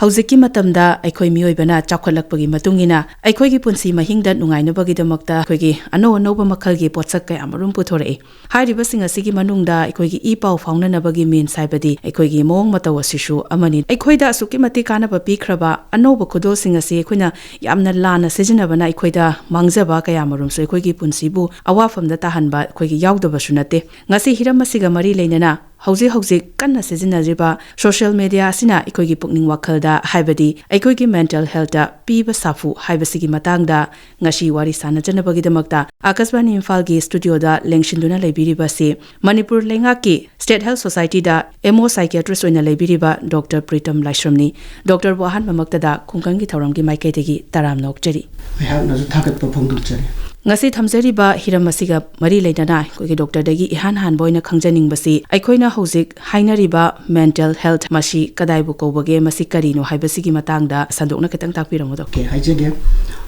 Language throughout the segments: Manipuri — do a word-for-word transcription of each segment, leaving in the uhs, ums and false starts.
ꯍꯧꯖꯤꯛꯀꯤ ꯃꯇꯝꯗ ꯑꯩꯈꯣꯏ ꯃꯤꯑꯣꯏꯕꯅ ꯆꯥꯎꯈꯠꯂꯛꯄꯒꯤ ꯃꯇꯨꯡ ꯏꯟꯅ ꯑꯩꯈꯣꯏꯒꯤ ꯄꯨꯟꯁꯤ ꯃꯍꯤꯡꯗ ꯅꯨꯡꯉꯥꯏꯅꯕꯒꯤꯗꯃꯛꯇ ꯑꯩꯈꯣꯏꯒꯤ ꯑꯅꯧ ꯑꯅꯧꯕ ꯃꯈꯜꯒꯤ ꯄꯣꯠꯁꯛ ꯀꯌꯥ ꯃꯔꯨꯝ ꯄꯨꯊꯣꯔꯛꯏ꯫ ꯍꯥꯏꯔꯤꯕꯁꯤꯡ ꯑꯁꯤꯒꯤ ꯃꯅꯨꯡꯗ ꯑꯩꯈꯣꯏꯒꯤ ꯏ ꯄꯥꯎ ꯐꯥꯎꯅꯅꯕꯒꯤ means ꯍꯥꯏꯕꯗꯤ ꯑꯩꯈꯣꯏꯒꯤ ꯃꯑꯣꯡ ꯃꯇꯧ ꯑꯁꯤꯁꯨ ꯑꯃꯅꯤ꯫ ꯑꯩꯈꯣꯏꯗ ꯑꯁꯨꯛꯀꯤ ꯃꯇꯤꯛ ꯀꯥꯟꯅꯕ ꯄꯤꯈ꯭ꯔꯕ ꯑꯅꯧꯕ ꯈꯨꯗꯣꯜꯁꯤꯡ ꯑꯁꯤ ꯑꯩꯈꯣꯏꯅ ꯌꯥꯝꯅ ꯂꯥꯟꯅ ꯁꯤꯖꯤꯟꯅꯕꯅ ꯑꯩꯈꯣꯏꯗ ꯃꯥꯡꯖꯕ ꯀꯌꯥ ꯃꯔꯨꯝꯁꯨ ꯑꯩꯈꯣꯏꯒꯤ ꯄꯨꯟꯁꯤꯕꯨ ꯑꯋꯥꯐꯝꯗ ꯇꯥꯍꯟꯕ ꯑꯩꯈꯣꯏꯒꯤ ꯌꯥꯎꯗꯕꯁꯨ ꯅꯠꯇꯦ꯫ ꯉꯁꯤ ꯍꯤꯔꯝ ꯑꯁꯤꯒ ꯃꯔꯤ ꯂꯩꯅꯅ ꯍꯧꯖꯤꯛ ꯍꯧꯖꯤꯛ ꯀꯟꯅ ꯁꯤꯖꯤꯟꯅꯔꯤꯕ social media ꯑꯁꯤꯅ ꯑꯩꯈꯣꯏꯒꯤ ꯄꯨꯛꯅꯤꯡ ꯋꯥꯈꯜꯗ, ꯍꯥꯏꯕꯗꯤ ꯑꯩꯈꯣꯏꯒꯤ mental healthꯇ ꯄꯤꯕ ꯁꯥꯐꯨ ꯍꯥꯏꯕꯁꯤꯒꯤ ꯃꯇꯥꯡꯗ ꯉꯁꯤ ꯋꯥꯔꯤ ꯁꯥꯟꯅꯖꯅꯕꯒꯤꯗꯃꯛꯇ ꯑꯀꯥꯁꯕꯥꯅꯤ ꯏꯝꯐꯥꯜꯒꯤ studioꯗ ꯂꯦꯡꯁꯤꯟꯗꯨꯅ ꯂꯩꯕꯤꯔꯤꯕ ꯑꯁꯤ ꯃꯅꯤꯄꯨꯔ ꯂꯩꯉꯥꯛꯀꯤ State Health Societyꯗ M O psychiatrist ꯑꯣꯏꯅ ꯂꯩꯕꯤꯔꯤꯕ Doctor ꯄ꯭ꯔꯤꯇꯝ ꯂꯥꯏꯁ꯭ꯔꯝꯅꯤ꯫ Doctorꯕꯨ ꯑꯍꯥꯟꯕꯃꯛꯇꯗ ꯈꯨꯡꯒꯪꯒꯤ ꯊꯧꯔꯝꯒꯤ ꯃꯥꯏꯀꯩꯗꯒꯤ ꯇꯔꯥꯝꯅ ꯑꯣꯛꯆꯔꯤ꯫ ꯑꯩꯍꯥꯛꯅꯁꯨ ꯊꯥꯒꯠꯄ ꯐꯣꯡꯗꯣꯛꯆꯔꯤ꯫ ꯉꯁꯤ ꯊꯝꯖꯔꯤꯕ ꯍꯤꯔꯝ ꯑꯁꯤꯒ ꯃꯔꯤ ꯂꯩꯅꯅ ꯑꯩꯈꯣꯏꯒꯤ doctorꯗꯒꯤ ꯏꯍꯥꯟ ꯍꯥꯟꯕ ꯑꯣꯏꯅ ꯈꯪꯖꯅꯤꯡꯕꯁꯤ, ꯑꯩꯈꯣꯏꯅ ꯍꯧꯖꯤꯛ ꯍꯥꯏꯅꯔꯤꯕ mental health ꯃꯁꯤ ꯀꯗꯥꯏꯕꯨ ꯀꯧꯕꯒꯦ, ꯃꯁꯤ ꯀꯔꯤꯅꯣ ꯍꯥꯏꯕꯁꯤꯒꯤ ꯃꯇꯥꯡꯗ ꯁꯟꯗꯣꯛꯅ ꯈꯤꯇꯪ ꯇꯥꯛꯄꯤꯔꯝꯃꯨ, Doctor꯫ Okay, ꯍꯥꯏꯖꯒꯦ꯫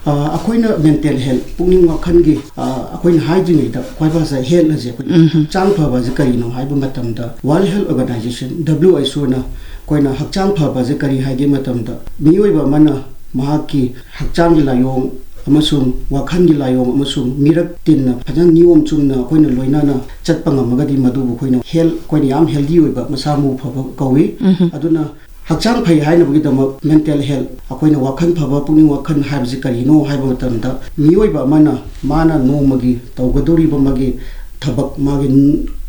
ꯑ, ꯑꯩꯈꯣꯏꯅ mental health, ꯄꯨꯛꯅꯤꯡ ꯋꯥꯈꯜꯒꯤ, ꯑ, ꯑꯩꯈꯣꯏꯅ ꯍꯥꯏꯗ꯭ꯔꯤꯉꯩꯗ ꯈ꯭ꯋꯥꯏ ꯐꯖ health ꯑꯁꯦ ꯑꯩꯈꯣꯏ ꯎꯝ꯫ ꯍꯛꯆꯥꯡ ꯐꯕ ꯑꯁꯤ ꯀꯔꯤꯅꯣ ꯍꯥꯏꯕ ꯃꯇꯝꯗ, World Health Organization, W H O ꯅ ꯑꯩꯈꯣꯏꯅ ꯍꯛꯆꯥꯡ ꯐꯕ ꯑꯁꯤ ꯀꯔꯤ ꯍꯥꯏꯒꯦ ꯃꯇꯝꯗ, ꯃꯤꯑꯣꯏꯕ ꯑꯃꯅ ꯃꯍꯥꯛꯀꯤ ꯍꯛꯆꯥꯡꯒꯤ ꯂꯥꯏꯑꯣꯡ ꯑꯃꯁꯨꯡ ꯋꯥꯈꯜꯒꯤ ꯂꯥꯏꯑꯣꯡ ꯑꯃꯁꯨꯡ ꯃꯤꯔꯛ ꯇꯤꯟꯅ ꯐꯖꯅ ꯅꯤꯌꯣꯝ ꯆꯨꯝꯅ ꯑꯩꯈꯣꯏꯅ ꯂꯣꯏꯅꯅ ꯆꯠꯄ ꯉꯝꯃꯒꯗꯤ ꯃꯗꯨꯕꯨ ꯑꯩꯈꯣꯏꯅ health, ꯑꯩꯈꯣꯏꯅ ꯌꯥꯝ healthy ꯑꯣꯏꯕ, ꯃꯁꯥ ꯃꯎ ꯐꯕ ꯀꯧꯏ꯫ ꯎꯝꯍꯨꯝ꯫ ꯑꯗꯨꯅ ꯍꯛꯆꯥꯡ ꯐꯩ ꯍꯥꯏꯅꯕꯒꯤꯗꯃꯛ mental health, ꯑꯩꯈꯣꯏꯅ ꯋꯥꯈꯜ ꯐꯕ, ꯄꯨꯛꯅꯤꯡ ꯋꯥꯈꯜ ꯍꯥꯏꯕꯁꯤ ꯀꯔꯤꯅꯣ ꯍꯥꯏꯕ ꯃꯇꯝꯗ, ꯃꯤꯑꯣꯏꯕ ꯑꯃꯅ ꯃꯥꯅ ꯅꯣꯡꯃꯒꯤ ꯇꯧꯒꯗꯧꯔꯤꯕ ꯃꯥꯒꯤ ꯊꯕꯛ, ꯃꯥꯒꯤ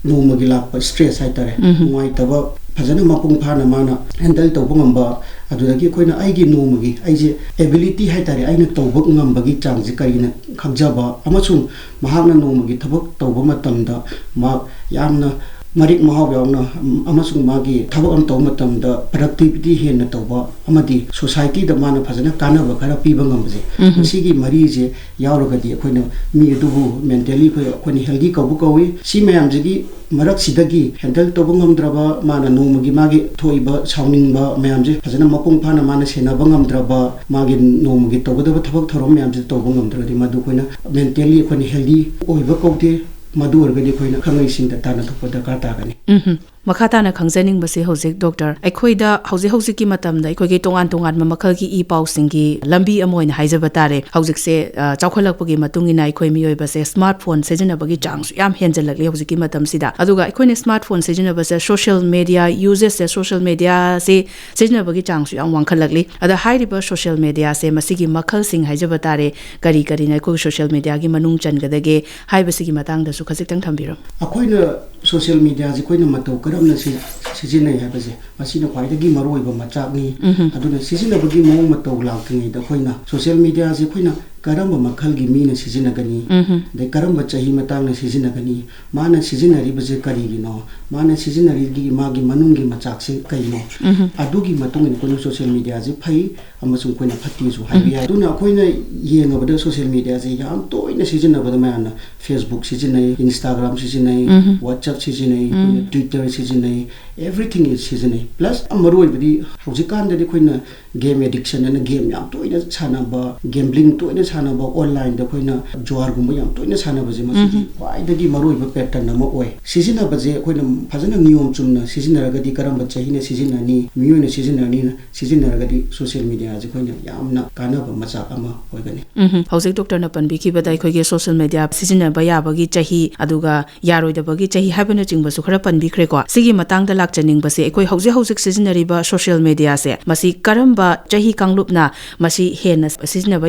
ꯅꯣꯡꯃꯒꯤ ꯂꯥꯛꯄ stress ꯍꯥꯏꯇꯥꯔꯦ, ꯎꯝꯍꯨꯝ꯫ ꯅꯨꯡꯉꯥꯏꯇꯕ ꯐꯖꯅ ꯃꯄꯨꯡ ꯐꯥꯅ ꯃꯥꯅ handle ꯇꯧꯕ ꯉꯝꯕ, ꯑꯗꯨꯗꯒꯤ ꯑꯩꯈꯣꯏꯅ ꯑꯩꯒꯤ ꯅꯣꯡꯃꯒꯤ, ꯑꯩꯁꯦ ability ꯍꯥꯏꯇꯥꯔꯦ, ꯑꯩꯅ ꯇꯧꯕ ꯉꯝꯕꯒꯤ ꯆꯥꯡꯁꯦ ꯀꯔꯤꯅ ꯈꯪꯖꯕ, ꯑꯃꯁꯨꯡ ꯃꯍꯥꯛꯅ ꯅꯣꯡꯃꯒꯤ ꯊꯕꯛ ꯇꯧꯕ ꯃꯇꯝꯗ ꯃꯍꯥꯛ ꯌꯥꯝꯅ ꯃꯔꯤꯛ ꯃꯍꯥꯎ ꯌꯥꯎꯅ, ꯎꯝ, ꯑꯃꯁꯨꯡ ꯃꯥꯒꯤ ꯊꯕꯛ ꯑꯃ ꯇꯧꯕ ꯃꯇꯝꯗ productivity ꯍꯦꯟꯅ ꯇꯧꯕ ꯑꯃꯗꯤ society ꯗ ꯃꯥꯅ ꯐꯖꯅ ꯀꯥꯟꯅꯕ ꯈꯔ ꯄꯤꯕ ꯉꯝꯕꯁꯦ, ꯎꯝ꯫ ꯃꯁꯤꯒꯤ ꯃꯔꯤꯁꯦ ꯌꯥꯎꯔꯒꯗꯤ ꯑꯩꯈꯣꯏꯅ ꯃꯤ ꯑꯗꯨꯕꯨ mentally ꯑꯩꯈꯣꯏ, ꯑꯩꯈꯣꯏꯅ healthy ꯀꯧꯕ ꯀꯧꯏ꯫ ꯁꯤ ꯃꯌꯥꯝꯁꯤꯒꯤ ꯃꯔꯛꯁꯤꯗꯒꯤ handle ꯇꯧꯕ ꯉꯝꯗ꯭ꯔꯕ, ꯃꯥꯅ ꯅꯣꯡꯃꯒꯤ ꯃꯥꯒꯤ ꯊꯣꯛꯏꯕ ꯁꯥꯎꯅꯤꯡꯕ ꯃꯌꯥꯝꯁꯦ ꯐꯖꯅ ꯃꯄꯨꯡ ꯐꯥꯅ ꯃꯥꯅ ꯁꯦꯟꯅꯕ ꯉꯝꯗ꯭ꯔꯕ, ꯃꯥꯒꯤ ꯅꯣꯡꯃꯒꯤ ꯇꯧꯒꯗꯕ ꯊꯕꯛ ꯊꯧꯔꯝ ꯃꯌꯥꯝꯁꯦ ꯇꯧꯕ ꯉꯝꯗ꯭ꯔꯒꯗꯤ ꯃꯗꯨ ꯑꯩꯈꯣꯏꯅ mentally ꯑꯩꯈꯣꯏꯅ healthy ꯑꯣꯏꯕ ꯀꯧꯗꯦ꯫ ꯃꯗꯨ ꯑꯣꯏꯔꯒꯗꯤ ꯑꯩꯈꯣꯏꯅ ꯈꯪꯍꯩꯁꯤꯡꯗ ꯇꯥꯟꯅꯊꯣꯛꯄ ꯗꯔꯀꯥꯔ ꯇꯥꯒꯅꯤ꯫ ꯎꯝꯍꯨꯝ꯫ ꯃꯈꯥ ꯇꯥꯅ ꯈꯪꯖꯅꯤꯡꯕꯁꯦ ꯍꯧꯖꯤꯛ ꯗꯣꯛꯇꯔ, ꯑꯩꯈꯣꯏꯗ ꯍꯧꯖꯤꯛ ꯍꯧꯖꯤꯛꯀꯤ ꯃꯇꯝꯗ ꯑꯩꯈꯣꯏꯒꯤ ꯇꯣꯉꯥꯟ ꯇꯣꯉꯥꯟꯕ ꯃꯈꯜꯒꯤ ꯏ ꯄꯥꯎꯁꯤꯡꯒꯤ ꯂꯝꯕꯤ ꯑꯃ ꯑꯣꯏꯅ ꯍꯥꯏꯖꯕ ꯇꯥꯔꯦ꯫ ꯍꯧꯖꯤꯛꯁꯦ, ꯑ, ꯆꯥꯎꯈꯠꯂꯛꯄꯒꯤ ꯃꯇꯨꯡ ꯏꯟꯅ ꯑꯩꯈꯣꯏ ꯃꯤꯑꯣꯏꯕꯁꯦ smartphone ꯁꯤꯖꯤꯟꯅꯕꯒꯤ ꯆꯥꯡꯁꯨ ꯌꯥꯝ ꯍꯦꯟꯖꯜꯂꯛꯂꯤ ꯍꯧꯖꯤꯛꯀꯤ ꯃꯇꯝꯁꯤꯗ꯫ ꯑꯗꯨꯒ ꯑꯩꯈꯣꯏꯅ smartphone ꯁꯤꯖꯤꯟꯅꯕꯁꯦ, social media usage ꯁꯦ, social media ꯁꯤ ꯁꯤꯖꯤꯟꯅꯕꯒꯤ ꯆꯥꯡꯁꯨ ꯌꯥꯝ ꯋꯥꯡꯈꯠꯂꯛꯂꯤ꯫ ꯑꯗ ꯍꯥꯏꯔꯤꯕ social media ꯁꯦ ꯃꯁꯤꯒꯤ ꯃꯈꯜꯁꯤꯡ ꯍꯥꯏꯖꯕ ꯇꯥꯔꯦ, ꯀꯔꯤ ꯀꯔꯤꯅ ꯑꯩꯈꯣꯏ social media ꯒꯤ ꯃꯅꯨꯡ ꯆꯟꯒꯗꯒꯦ ꯍꯥꯏꯕꯁꯤꯒꯤ ꯃꯇꯥꯡꯗꯁꯨ ꯈꯖꯤꯛꯇꯪ ꯊꯝꯕꯤꯔꯝꯃꯨ꯫ ꯑꯩꯈꯣꯏꯅ social media ꯁꯦ ꯑꯩꯈꯣꯏꯅ ꯃꯇꯧ ꯀꯔꯝꯅ ꯁꯤ-, ꯁꯤꯖꯤꯟꯅꯩ ꯍꯥꯏꯕꯁꯦ, ꯃꯁꯤꯅ ꯈ꯭ꯋꯥꯏꯗꯒꯤ ꯃꯔꯨꯑꯣꯏꯕ ꯃꯆꯥꯛꯅꯤ꯫ ꯎꯝꯍꯨꯝ꯫ ꯑꯗꯨꯅ ꯁꯤꯖꯤꯟꯅꯕꯒꯤ ꯃꯑꯣꯡ ꯃꯇꯧ ꯂꯥꯛꯇ꯭ꯔꯤꯉꯩꯗ ꯑꯩꯈꯣꯏꯅ social media ꯁꯦ ꯑꯩꯈꯣꯏꯅ ꯀꯔꯝꯕ ꯃꯈꯜꯒꯤ ꯃꯤꯅ ꯁꯤꯖꯤꯟꯅꯒꯅꯤ, ꯎꯝꯍꯨꯝ꯫ ꯑꯗꯩ ꯀꯔꯝꯕ ꯆꯍꯤ ꯃꯇꯥꯡꯅ ꯁꯤꯖꯤꯟꯅꯒꯅꯤ, ꯃꯥꯅ ꯁꯤꯖꯤꯟꯅꯔꯤꯕꯁꯦ ꯀꯔꯤꯒꯤꯅꯣ, ꯃꯥꯅ ꯁꯤꯖꯤꯟꯅꯔꯤꯒꯤ ꯃꯥꯒꯤ ꯃꯅꯨꯡꯒꯤ ꯃꯆꯥꯛꯁꯦ ꯀꯩꯅꯣ, ꯎꯝꯍꯨꯝ꯫ ꯑꯗꯨꯒꯤ ꯃꯇꯨꯡ ꯏꯟꯅ ꯑꯩꯈꯣꯏꯅ social media ꯁꯦ ꯐꯩ ꯑꯃꯁꯨꯡ ꯑꯩꯈꯣꯏꯅ ꯐꯠꯇꯦꯁꯨ ꯍꯥꯏꯕ ꯎꯝ꯫ ꯌꯥꯏ꯫ ꯑꯗꯨꯅ ꯑꯩꯈꯣꯏꯅ ꯌꯦꯡꯉꯕꯗ social media ꯁꯦ ꯌꯥꯝ ꯇꯣꯏꯅ ꯁꯤꯖꯤꯟꯅꯕꯗ ꯃꯌꯥꯝꯅ Facebook ꯁꯤꯖꯤꯟꯅꯩ, Instagram ꯁꯤꯖꯤꯟꯅꯩ, ꯎꯝꯍꯨꯝ꯫ WhatsApp ꯁꯤꯖꯤꯟꯅꯩ, ꯎꯝ꯫ ꯑꯩꯈꯣꯏꯅ Twitter ꯁꯤꯖꯤꯟꯅꯩ, everything is ꯁꯤꯖꯤꯟꯅꯩ꯫ Plus ꯃꯔꯨꯑꯣꯏꯕꯗꯤ ꯍꯧꯖꯤꯛꯀꯥꯟꯗꯗꯤ ꯑꯩꯈꯣꯏꯅ game addiction ꯑꯅ game ꯌꯥꯝ ꯇꯣꯏꯅ ꯁꯥꯟꯅꯕ, gambling ꯇꯣꯏꯅ ꯁꯥꯟꯅꯕ, online ꯗ ꯑꯩꯈꯣꯏꯅ ꯖꯨꯋꯥꯔꯒꯨꯝꯕ ꯌꯥꯝ ꯇꯣꯏꯅ ꯁꯥꯟꯅꯕꯁꯦ, ꯃꯁꯤꯗꯤ ꯎꯝꯍꯨꯝ꯫ ꯈ꯭ꯋꯥꯏꯗꯒꯤ ꯃꯔꯨꯑꯣꯏꯕ pattern ꯑꯃ ꯑꯣꯏ꯫ ꯁꯤꯖꯤꯟꯅꯕꯁꯦ ꯑꯩꯈꯣꯏꯅ ꯐꯖꯅ ꯅꯤꯌꯣꯝ ꯆꯨꯝꯅ ꯁꯤꯖꯤꯟꯅꯔꯒꯗꯤ ꯀꯔꯝꯕ ꯆꯍꯤꯅ ꯁꯤꯖꯤꯟꯅꯅꯤ, ꯃꯤꯑꯣꯏꯅ ꯁꯤꯖꯤꯟꯅꯅꯤꯅ ꯁꯤꯖꯤꯟꯅꯔꯒꯗꯤ social media ꯁꯦ ꯑꯩꯈꯣꯏꯅ ꯌꯥꯝꯅ ꯀꯥꯟꯅꯕ ꯃꯆꯥꯛ ꯑꯃ ꯑꯣꯏꯒꯅꯤ꯫ ꯎꯝꯍꯨꯝ꯫ ꯍꯧꯖꯤꯛ ꯗꯣꯛꯇꯔꯅ ꯄꯟꯕꯤꯈꯤꯕꯗ ꯑꯩꯈꯣꯏꯒꯤ social media ꯁꯤꯖꯤꯟꯅꯕ ꯌꯥꯕꯒꯤ ꯆꯍꯤ, ꯑꯗꯨꯒ ꯌꯥꯔꯣꯏꯗꯕꯒꯤ ꯆꯍꯤ ꯍꯥꯏꯕꯅꯆꯤꯡꯕꯁꯨ ꯈꯔ ꯄꯟꯕꯤꯈ꯭ꯔꯦꯀꯣ꯫ ꯁꯤꯒꯤ ꯃꯇꯥꯡꯗ ꯂꯥꯛꯆꯅꯤꯡꯕꯁꯦ, ꯑꯩꯈꯣꯏ ꯍꯧꯖꯤꯛ ꯍꯧꯖꯤꯛ ꯁꯤꯖꯤꯟꯅꯔꯤꯕ social media ꯁꯦ, ꯃꯁꯤ ꯀꯔꯝꯕ ꯆꯍꯤ ꯀꯥꯡꯂꯨꯞꯅ ꯃꯁꯤ ꯍꯦꯟꯅ ꯁꯤꯖꯤꯟꯅꯕ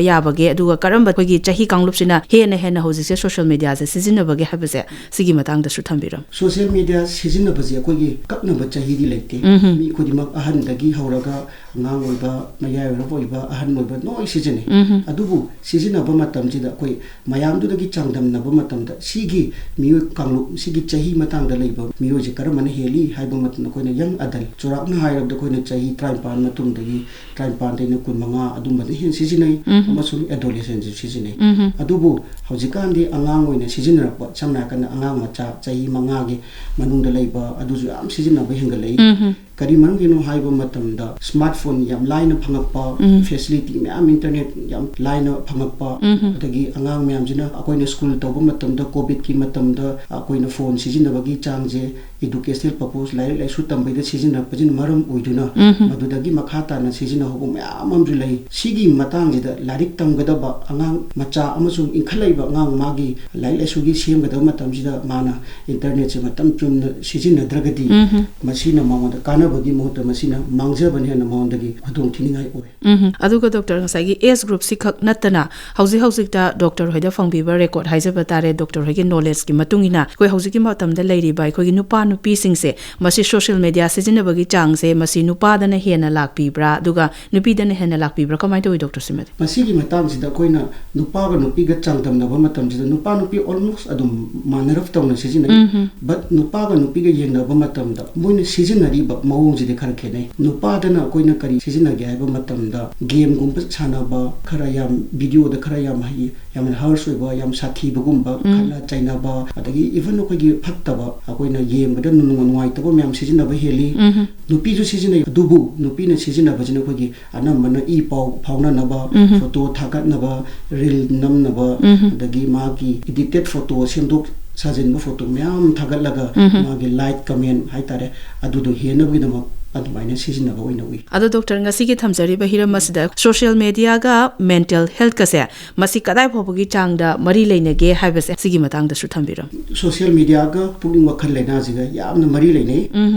ꯌꯥꯕꯒꯦ, ꯑꯗꯨꯒ ꯀꯔꯝꯕ ꯑꯩꯈꯣꯏꯒꯤ ꯆꯍꯤ ꯀꯥꯡꯂꯨꯞꯁꯤꯅ ꯍꯦꯟꯅ ꯍꯦꯟꯅ ꯍꯧꯖꯤꯛꯁꯦ ꯁꯣꯁꯤꯌꯦꯜ ꯃꯦꯗꯤꯌꯥꯁꯦ ꯁꯤꯖꯤꯟꯅꯕꯒꯦ ꯍꯥꯏꯕꯁꯦ ꯁꯤꯒꯤ ꯃꯇꯥꯡꯗꯁꯨ ꯊꯝꯕꯤꯔꯝꯃꯨ꯫ ꯁꯣꯁꯤꯌꯦꯜ ꯃꯦꯗꯤꯌꯥ ꯁꯤꯖꯤꯟꯅꯕꯁꯦ ꯑꯩꯈꯣꯏꯒꯤ ꯀꯛꯅꯕ ꯆꯍꯤꯗꯤ ꯂꯩꯇꯦ꯫ ꯎꯝꯍꯨꯝ꯫ ꯃꯤ ꯈꯨꯗꯤꯡꯃꯛ ꯑꯍꯟꯗꯒꯤ ꯍꯧꯔꯒ ꯑꯉꯥꯡ ꯑꯣꯏꯕ, ꯃꯌꯥꯏ ꯑꯣꯏꯔꯞ ꯑꯣꯏꯕ, ꯑꯍꯟ ꯑꯣꯏꯕ ꯂꯣꯏ ꯁꯤꯖꯤꯟꯅꯩ꯫ ꯎꯝꯍꯨꯝ꯫ ꯑꯗꯨꯕꯨ ꯁꯤꯖꯤꯟꯅꯕ ꯃꯇꯝꯁꯤꯗ ꯑꯩꯈꯣꯏ ꯃꯌꯥꯝꯗꯨꯗꯒꯤ ꯆꯥꯡꯗꯝꯅꯕ ꯃꯇꯝꯗ ꯁꯤꯒꯤ ꯃꯤꯑꯣꯏ ꯀꯥꯡꯂꯨꯞ, ꯁꯤꯒꯤ ꯆꯍꯤ ꯃꯇꯥꯡꯗ ꯂꯩꯕ ꯃꯤꯑꯣꯏꯁꯦ ꯀꯔꯝꯕꯅ ꯍꯦꯜꯂꯤ ꯍꯥꯏꯕ ꯃꯇꯝꯗ ꯑꯩꯈꯣꯏꯅ ꯌꯪ ꯑꯗꯜ, ꯆꯥꯎꯔꯥꯛꯅ ꯍꯥꯏꯔꯕꯗ ꯑꯩꯈꯣꯏꯅ ꯆꯍꯤ ꯇꯔꯥꯅꯤꯄꯥꯟ ꯃꯇꯨꯡꯗꯒꯤ, ꯇꯔꯥꯅꯤꯄꯥꯟꯗꯩꯅ ꯀꯨꯟꯃꯉꯥ ꯑꯗꯨꯝꯕꯗ ꯍꯦꯟꯅ ꯁꯤꯖꯤꯟꯅꯩ꯫ ꯎꯝꯍꯨꯝ꯫ ꯑꯃꯁꯨꯡ ꯑꯦꯗꯣꯂꯦꯁꯦꯟꯁꯨ ꯁꯤꯖꯤꯟꯅꯩ꯫ ꯎꯝꯍꯨꯝ꯫ ꯑꯗꯨꯕꯨ ꯍꯧꯖꯤꯛꯀꯥꯟꯗꯤ ꯑꯉꯥꯡ ꯑꯣꯏꯅ ꯁꯤꯖꯤꯟꯅꯔꯛꯄ, ꯁꯝꯅ ꯍꯥꯏꯔꯀꯥꯟꯗ ꯑꯉꯥꯡ ꯃꯆꯥ ꯆꯍꯤ ꯃꯉꯥꯒꯤ ꯃꯅꯨꯡꯗ ꯂꯩꯕ ꯑꯗꯨꯁꯨ ꯌꯥꯝ ꯁꯤꯖꯤꯟꯅꯕ ꯍꯦꯟꯒꯠꯂꯛꯏ꯫ ꯎꯝꯍꯨꯝ꯫ ꯀꯔꯤ ꯃꯔꯝꯒꯤꯅꯣ ꯍꯥꯏꯕ ꯃꯇꯝꯗ ꯁ꯭ꯃꯥꯔꯠ ꯐꯣꯟ ꯌꯥꯝ ꯂꯥꯏꯅ ꯐꯪꯉꯛꯄ, ꯎꯝ꯫ ꯐꯦꯁꯤꯂꯤꯇꯤ ꯃꯌꯥꯝ, ꯏꯟꯇꯔꯅꯦꯠ ꯌꯥꯝ ꯂꯥꯏꯅ ꯐꯪꯉꯛꯄ, ꯎꯝꯍꯨꯝ꯫ ꯑꯗꯒꯤ ꯑꯉꯥꯡ ꯃꯌꯥꯝꯁꯤꯅ ꯑꯩꯈꯣꯏꯅ ꯁ꯭ꯀꯨꯜ ꯇꯧꯕ ꯃꯇꯝꯗ, ꯀꯣꯚꯤꯗꯀꯤ ꯃꯇꯝꯗ ꯑꯩꯈꯣꯏꯅ ꯐꯣꯟ ꯁꯤꯖꯤꯟꯅꯕꯒꯤ ꯆꯥꯡꯁꯦ educational purpose, ꯂꯥꯏꯔꯤꯛ ꯂꯥꯏꯁꯨ ꯇꯝꯕꯩꯗ ꯁꯤꯖꯤꯟꯅꯔꯛꯄꯁꯤꯅ ꯃꯔꯝ ꯑꯣꯏꯗꯨꯅ ꯎꯝꯍꯨꯝ꯫ ꯃꯗꯨꯗꯒꯤ ꯃꯈꯥ ꯇꯥꯅ ꯁꯤꯖꯤꯟꯅꯍꯧꯕ ꯃꯌꯥꯝ ꯑꯃꯁꯨ ꯂꯩ꯫ ꯁꯤꯒꯤ ꯃꯇꯥꯡꯁꯤꯗ ꯂꯥꯏꯔꯤꯛ ꯇꯝꯒꯗꯕ ꯑꯉꯥꯡ ꯃꯆꯥ ꯑꯃꯁꯨꯡ ꯏꯟꯈꯠꯂꯛꯏꯕ ꯑꯉꯥꯡ ꯃꯥꯒꯤ ꯂꯥꯏꯔꯤꯛ ꯂꯥꯏꯁꯨꯒꯤ ꯁꯦꯝꯒꯗꯕ ꯃꯇꯝꯁꯤꯗ ꯃꯥꯅ ꯏꯟꯇꯔꯅꯦꯠꯁꯦ ꯃꯇꯝ ꯆꯨꯝꯅ ꯁꯤꯖꯤꯟꯅꯗ꯭ꯔꯒꯗꯤ ꯎꯝꯍꯨꯝ꯫ ꯃꯁꯤꯅ ꯃꯉꯣꯟꯗ ꯀꯥꯟꯅꯕꯒꯤ ꯃꯍꯨꯠꯇ ꯃꯁꯤꯅ ꯃꯥꯡꯖꯕꯅ ꯍꯦꯟꯅ ꯃꯉꯣꯟꯗꯒꯤ ꯈꯨꯗꯣꯡ ꯊꯤꯅꯤꯡꯉꯥꯏ ꯑꯣꯏ꯫ ꯎꯝꯍꯨꯝ꯫ ꯑꯗꯨꯒ ꯗꯣꯛꯇꯔ, ꯉꯁꯥꯏꯒꯤ ꯑꯦꯖ ꯒ꯭ꯔꯨꯞꯁꯤ ꯈꯛ ꯅꯠꯇꯅ ꯍꯧꯖꯤꯛ ꯍꯧꯖꯤꯛꯇ ꯗꯣꯛꯇꯔ ꯍꯣꯏꯗ ꯐꯪꯕꯤꯕ ꯔꯦꯀꯣꯔꯠ ꯍꯥꯏꯖꯕ ꯇꯥꯔꯦ, ꯗꯣꯛꯇꯔ ꯍꯣꯏꯒꯤ ꯅꯣꯂꯦꯖꯀꯤ ꯃꯇꯨꯡ ꯏꯟꯅ ꯑꯩꯈꯣꯏ ꯍꯧꯖꯤꯛꯀꯤ ꯃꯇꯝꯗ ꯂꯩꯔꯤꯕ ꯑꯩꯈꯣꯏꯒꯤ ꯅꯨꯄꯥ ꯅꯨꯄꯤꯁꯤꯡꯁꯦ ꯃꯁꯤ ꯁꯣꯁꯤꯌꯦꯜ ꯃꯦꯗꯤꯌꯥ ꯁꯤꯖꯤꯟꯅꯕꯒꯤ ꯆꯥꯡꯁꯦ ꯃꯁꯤ ꯅꯨꯄꯥꯗꯅ ꯍꯦꯟꯅ ꯂꯥꯛꯄꯤꯕ꯭ꯔꯥ, ꯑꯗꯨꯒ ꯅꯨꯄꯤꯗꯅ ꯍꯦꯟꯅ ꯂꯥꯛꯄꯤꯕ꯭ꯔꯥ? ꯀꯃꯥꯏꯅ ꯇꯧꯋꯤ, ꯗꯣꯛꯇꯔ ꯁꯤꯃꯗꯤ? ꯃꯁꯤꯒꯤ ꯃꯇꯥꯡꯁꯤꯗ ꯑꯩꯈꯣꯏꯅ ꯅꯨꯄꯥꯒ ꯅꯨꯄꯤꯒ ꯆꯥꯡꯗꯝꯅꯕ ꯃꯇꯝꯁꯤꯗ ꯅꯨꯄꯥ ꯅꯨꯄꯤ almost ꯑꯗꯨꯝ ꯃꯥꯟꯅꯔꯞ ꯇꯧꯅ ꯁꯤꯖꯤꯟꯅꯩ꯫ ꯎꯝꯍꯨꯝ꯫ But ꯅꯨꯄꯥꯒ ꯅꯨꯄꯤꯒ ꯌꯦꯡꯅꯕ ꯃꯇꯝꯗ ꯃꯣꯏꯅ ꯁꯤꯖꯤꯟꯅꯔꯤꯕ ꯃꯑꯣꯡꯁꯤꯗꯤ ꯈꯔ ꯈꯦꯠꯅꯩ꯫ ꯅꯨꯄꯥꯗꯅ ꯑꯩꯈꯣꯏꯅ ꯀꯔꯤ ꯁꯤꯖꯤꯟꯅꯒꯦ ꯍꯥꯏꯕ ꯃꯇꯝꯗ, ꯒꯦꯝꯒꯨꯝꯕ ꯁꯥꯟꯅꯕ, ꯈꯔ ꯌꯥꯝ ꯚꯤꯗꯤꯑꯣꯗ ꯈꯔ ꯌꯥꯝ ꯍꯩ, ꯌꯥꯝꯅ harsh ꯑꯣꯏꯕ, ꯌꯥꯝ ꯁꯥꯊꯤꯕꯒꯨꯝꯕ, ꯎꯝ꯫ ꯈꯠꯅ ꯆꯩꯅꯕ, ꯑꯗꯒꯤ even ꯑꯩꯈꯣꯏꯒꯤ ꯐꯠꯇꯕ, ꯑꯩꯈꯣꯏꯅ ꯌꯦꯡꯕꯗ ꯅꯨꯡ-, ꯅꯨꯡꯉꯥꯏꯇꯕ ꯃꯌꯥꯝ ꯁꯤꯖꯤꯟꯅꯕ ꯍꯦꯜꯂꯤ꯫ ꯎꯝꯍꯨꯝ꯫ ꯅꯨꯄꯤꯁꯨ ꯁꯤꯖꯤꯟꯅꯩ, ꯑꯗꯨꯕꯨ ꯅꯨꯄꯤꯅ ꯁꯤꯖꯤꯟꯅꯕꯁꯤꯅ ꯑꯩꯈꯣꯏꯒꯤ ꯑꯅꯝꯕꯅ ꯏ ꯄꯥꯎ ꯐꯥꯎꯅꯅꯕ, ꯎꯝꯍꯨꯝ꯫ ꯐꯣꯇꯣ ꯊꯥꯒꯠꯅꯕ, ꯔꯤꯜ ꯅꯝꯅꯕ, ꯎꯝꯍꯨꯝ꯫ ꯑꯗꯒꯤ ꯃꯥꯒꯤ edited ꯐꯣꯇꯣ, ꯁꯦꯝꯗꯣꯛ ꯁꯥꯖꯤꯟꯕ ꯐꯣꯇꯣ ꯃꯌꯥꯝ ꯊꯥꯒꯠꯂꯒ ꯎꯝꯍꯨꯝ꯫ ꯃꯥꯒꯤ ꯂꯥꯏꯛ, ꯀꯃꯦꯟ ꯍꯥꯏꯇꯥꯔꯦ, ꯑꯗꯨꯗꯣ ꯍꯦꯟꯅꯕꯒꯤꯗꯃꯛ ꯑꯗꯨꯃꯥꯏꯅ ꯁꯤꯖꯤꯟꯅꯕ ꯑꯣꯏꯅ ꯎꯏ꯫ ꯑꯗꯣ ꯗꯣꯛꯇꯔ, ꯉꯁꯤꯒꯤ ꯊꯝꯖꯔꯤꯕ ꯍꯤꯔꯝ ꯑꯁꯤꯗ social media ꯒ mental health ꯀꯁꯦ ꯃꯁꯤ ꯀꯗꯥꯏ ꯐꯥꯎꯕꯒꯤ ꯆꯥꯡꯗ ꯃꯔꯤ ꯂꯩꯅꯒꯦ ꯍꯥꯏꯕꯁꯦ ꯁꯤꯒꯤ ꯃꯇꯥꯡꯗꯁꯨ ꯊꯝꯕꯤꯔꯝꯃꯨ꯫ Social media ꯒ ꯄꯨꯛꯅꯤꯡ ꯋꯥꯈꯜ ꯂꯥꯏꯅꯥꯁꯤꯒ ꯌꯥꯝꯅ ꯃꯔꯤ ꯂꯩꯅꯩ꯫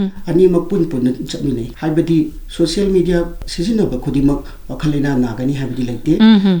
ꯑꯅꯤꯃꯛ ꯄꯨꯟ ꯄꯨꯟꯅ ꯆꯠꯃꯤꯟꯅꯩ꯫ ꯍꯥꯏꯕꯗꯤ social media ꯁꯤꯖꯤꯟꯅꯕ ꯈꯨꯗꯤꯡꯃꯛ ꯋꯥꯈꯜ ꯂꯥꯏꯅꯥ ꯅꯥꯒꯅꯤ ꯍꯥꯏꯕꯗꯤ ꯂꯩꯇꯦ꯫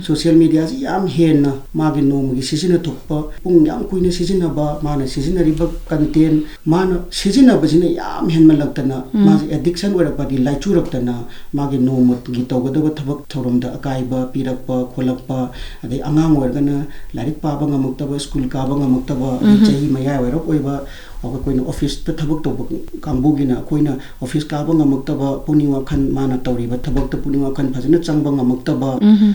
Social media ꯁꯤ ꯌꯥꯝ ꯍꯦꯟꯅ ꯃꯥꯒꯤ ꯅꯣꯡꯃꯒꯤ ꯁꯤꯖꯤꯟꯅꯊꯣꯛꯄ, ꯄꯨꯡ ꯌꯥꯝ ꯀꯨꯏꯅ ꯁꯤꯖꯤꯟꯅꯕ, ꯃꯥꯅ ꯁꯤꯖꯤꯟꯅꯔꯤꯕ content, ꯃꯥꯅ ꯁꯤꯖꯤꯟꯅꯕꯁꯤꯅ ꯌꯥꯝ ꯍꯦꯟꯃꯜꯂꯛꯇꯅ ꯃꯥꯁꯦ addiction ꯑꯣꯏꯔꯛꯄꯗꯤ ꯂꯥꯏꯆꯨꯔꯛꯇꯅ ꯃꯥꯒꯤ ꯅꯣꯡꯃꯒꯤ ꯇꯧꯒꯗꯕ ꯊꯕꯛ ꯊꯧꯔꯝꯗ ꯑꯀꯥꯏꯕ ꯄꯤꯔꯛꯄ ꯈꯣꯠꯂꯛꯄ, ꯑꯗꯩ ꯑꯉꯥꯡ ꯑꯣꯏꯔꯒꯅ ꯂꯥꯏꯔꯤꯛ ꯄꯥꯕ ꯉꯝꯃꯛꯇꯕ, ꯁ꯭ꯀꯨꯜ ꯀꯥꯕ ꯉꯝꯃꯛꯇꯕ, ꯑꯗꯩ ꯆꯍꯤ ꯃꯌꯥꯏ ꯑꯣꯏꯔꯞ ꯑꯣꯏꯕ ꯑꯩꯈꯣꯏꯅ ꯑꯣꯐꯤꯁꯇ ꯊꯕꯛ ꯇꯧꯕ ꯀꯥꯡꯕꯨꯒꯤꯅ ꯑꯩꯈꯣꯏꯅ ꯑꯣꯐꯤꯁ ꯀꯥꯕ ꯉꯝꯃꯛꯇꯕ, ꯄꯨꯛꯅꯤꯡ ꯋꯥꯈꯜ ꯃꯥꯅ ꯇꯧꯔꯤꯕ ꯊꯕꯛꯇ ꯄꯨꯛꯅꯤꯡ ꯋꯥꯈꯜ ꯐꯖꯅ ꯆꯪꯕ ꯉꯝꯃꯛꯇꯕ,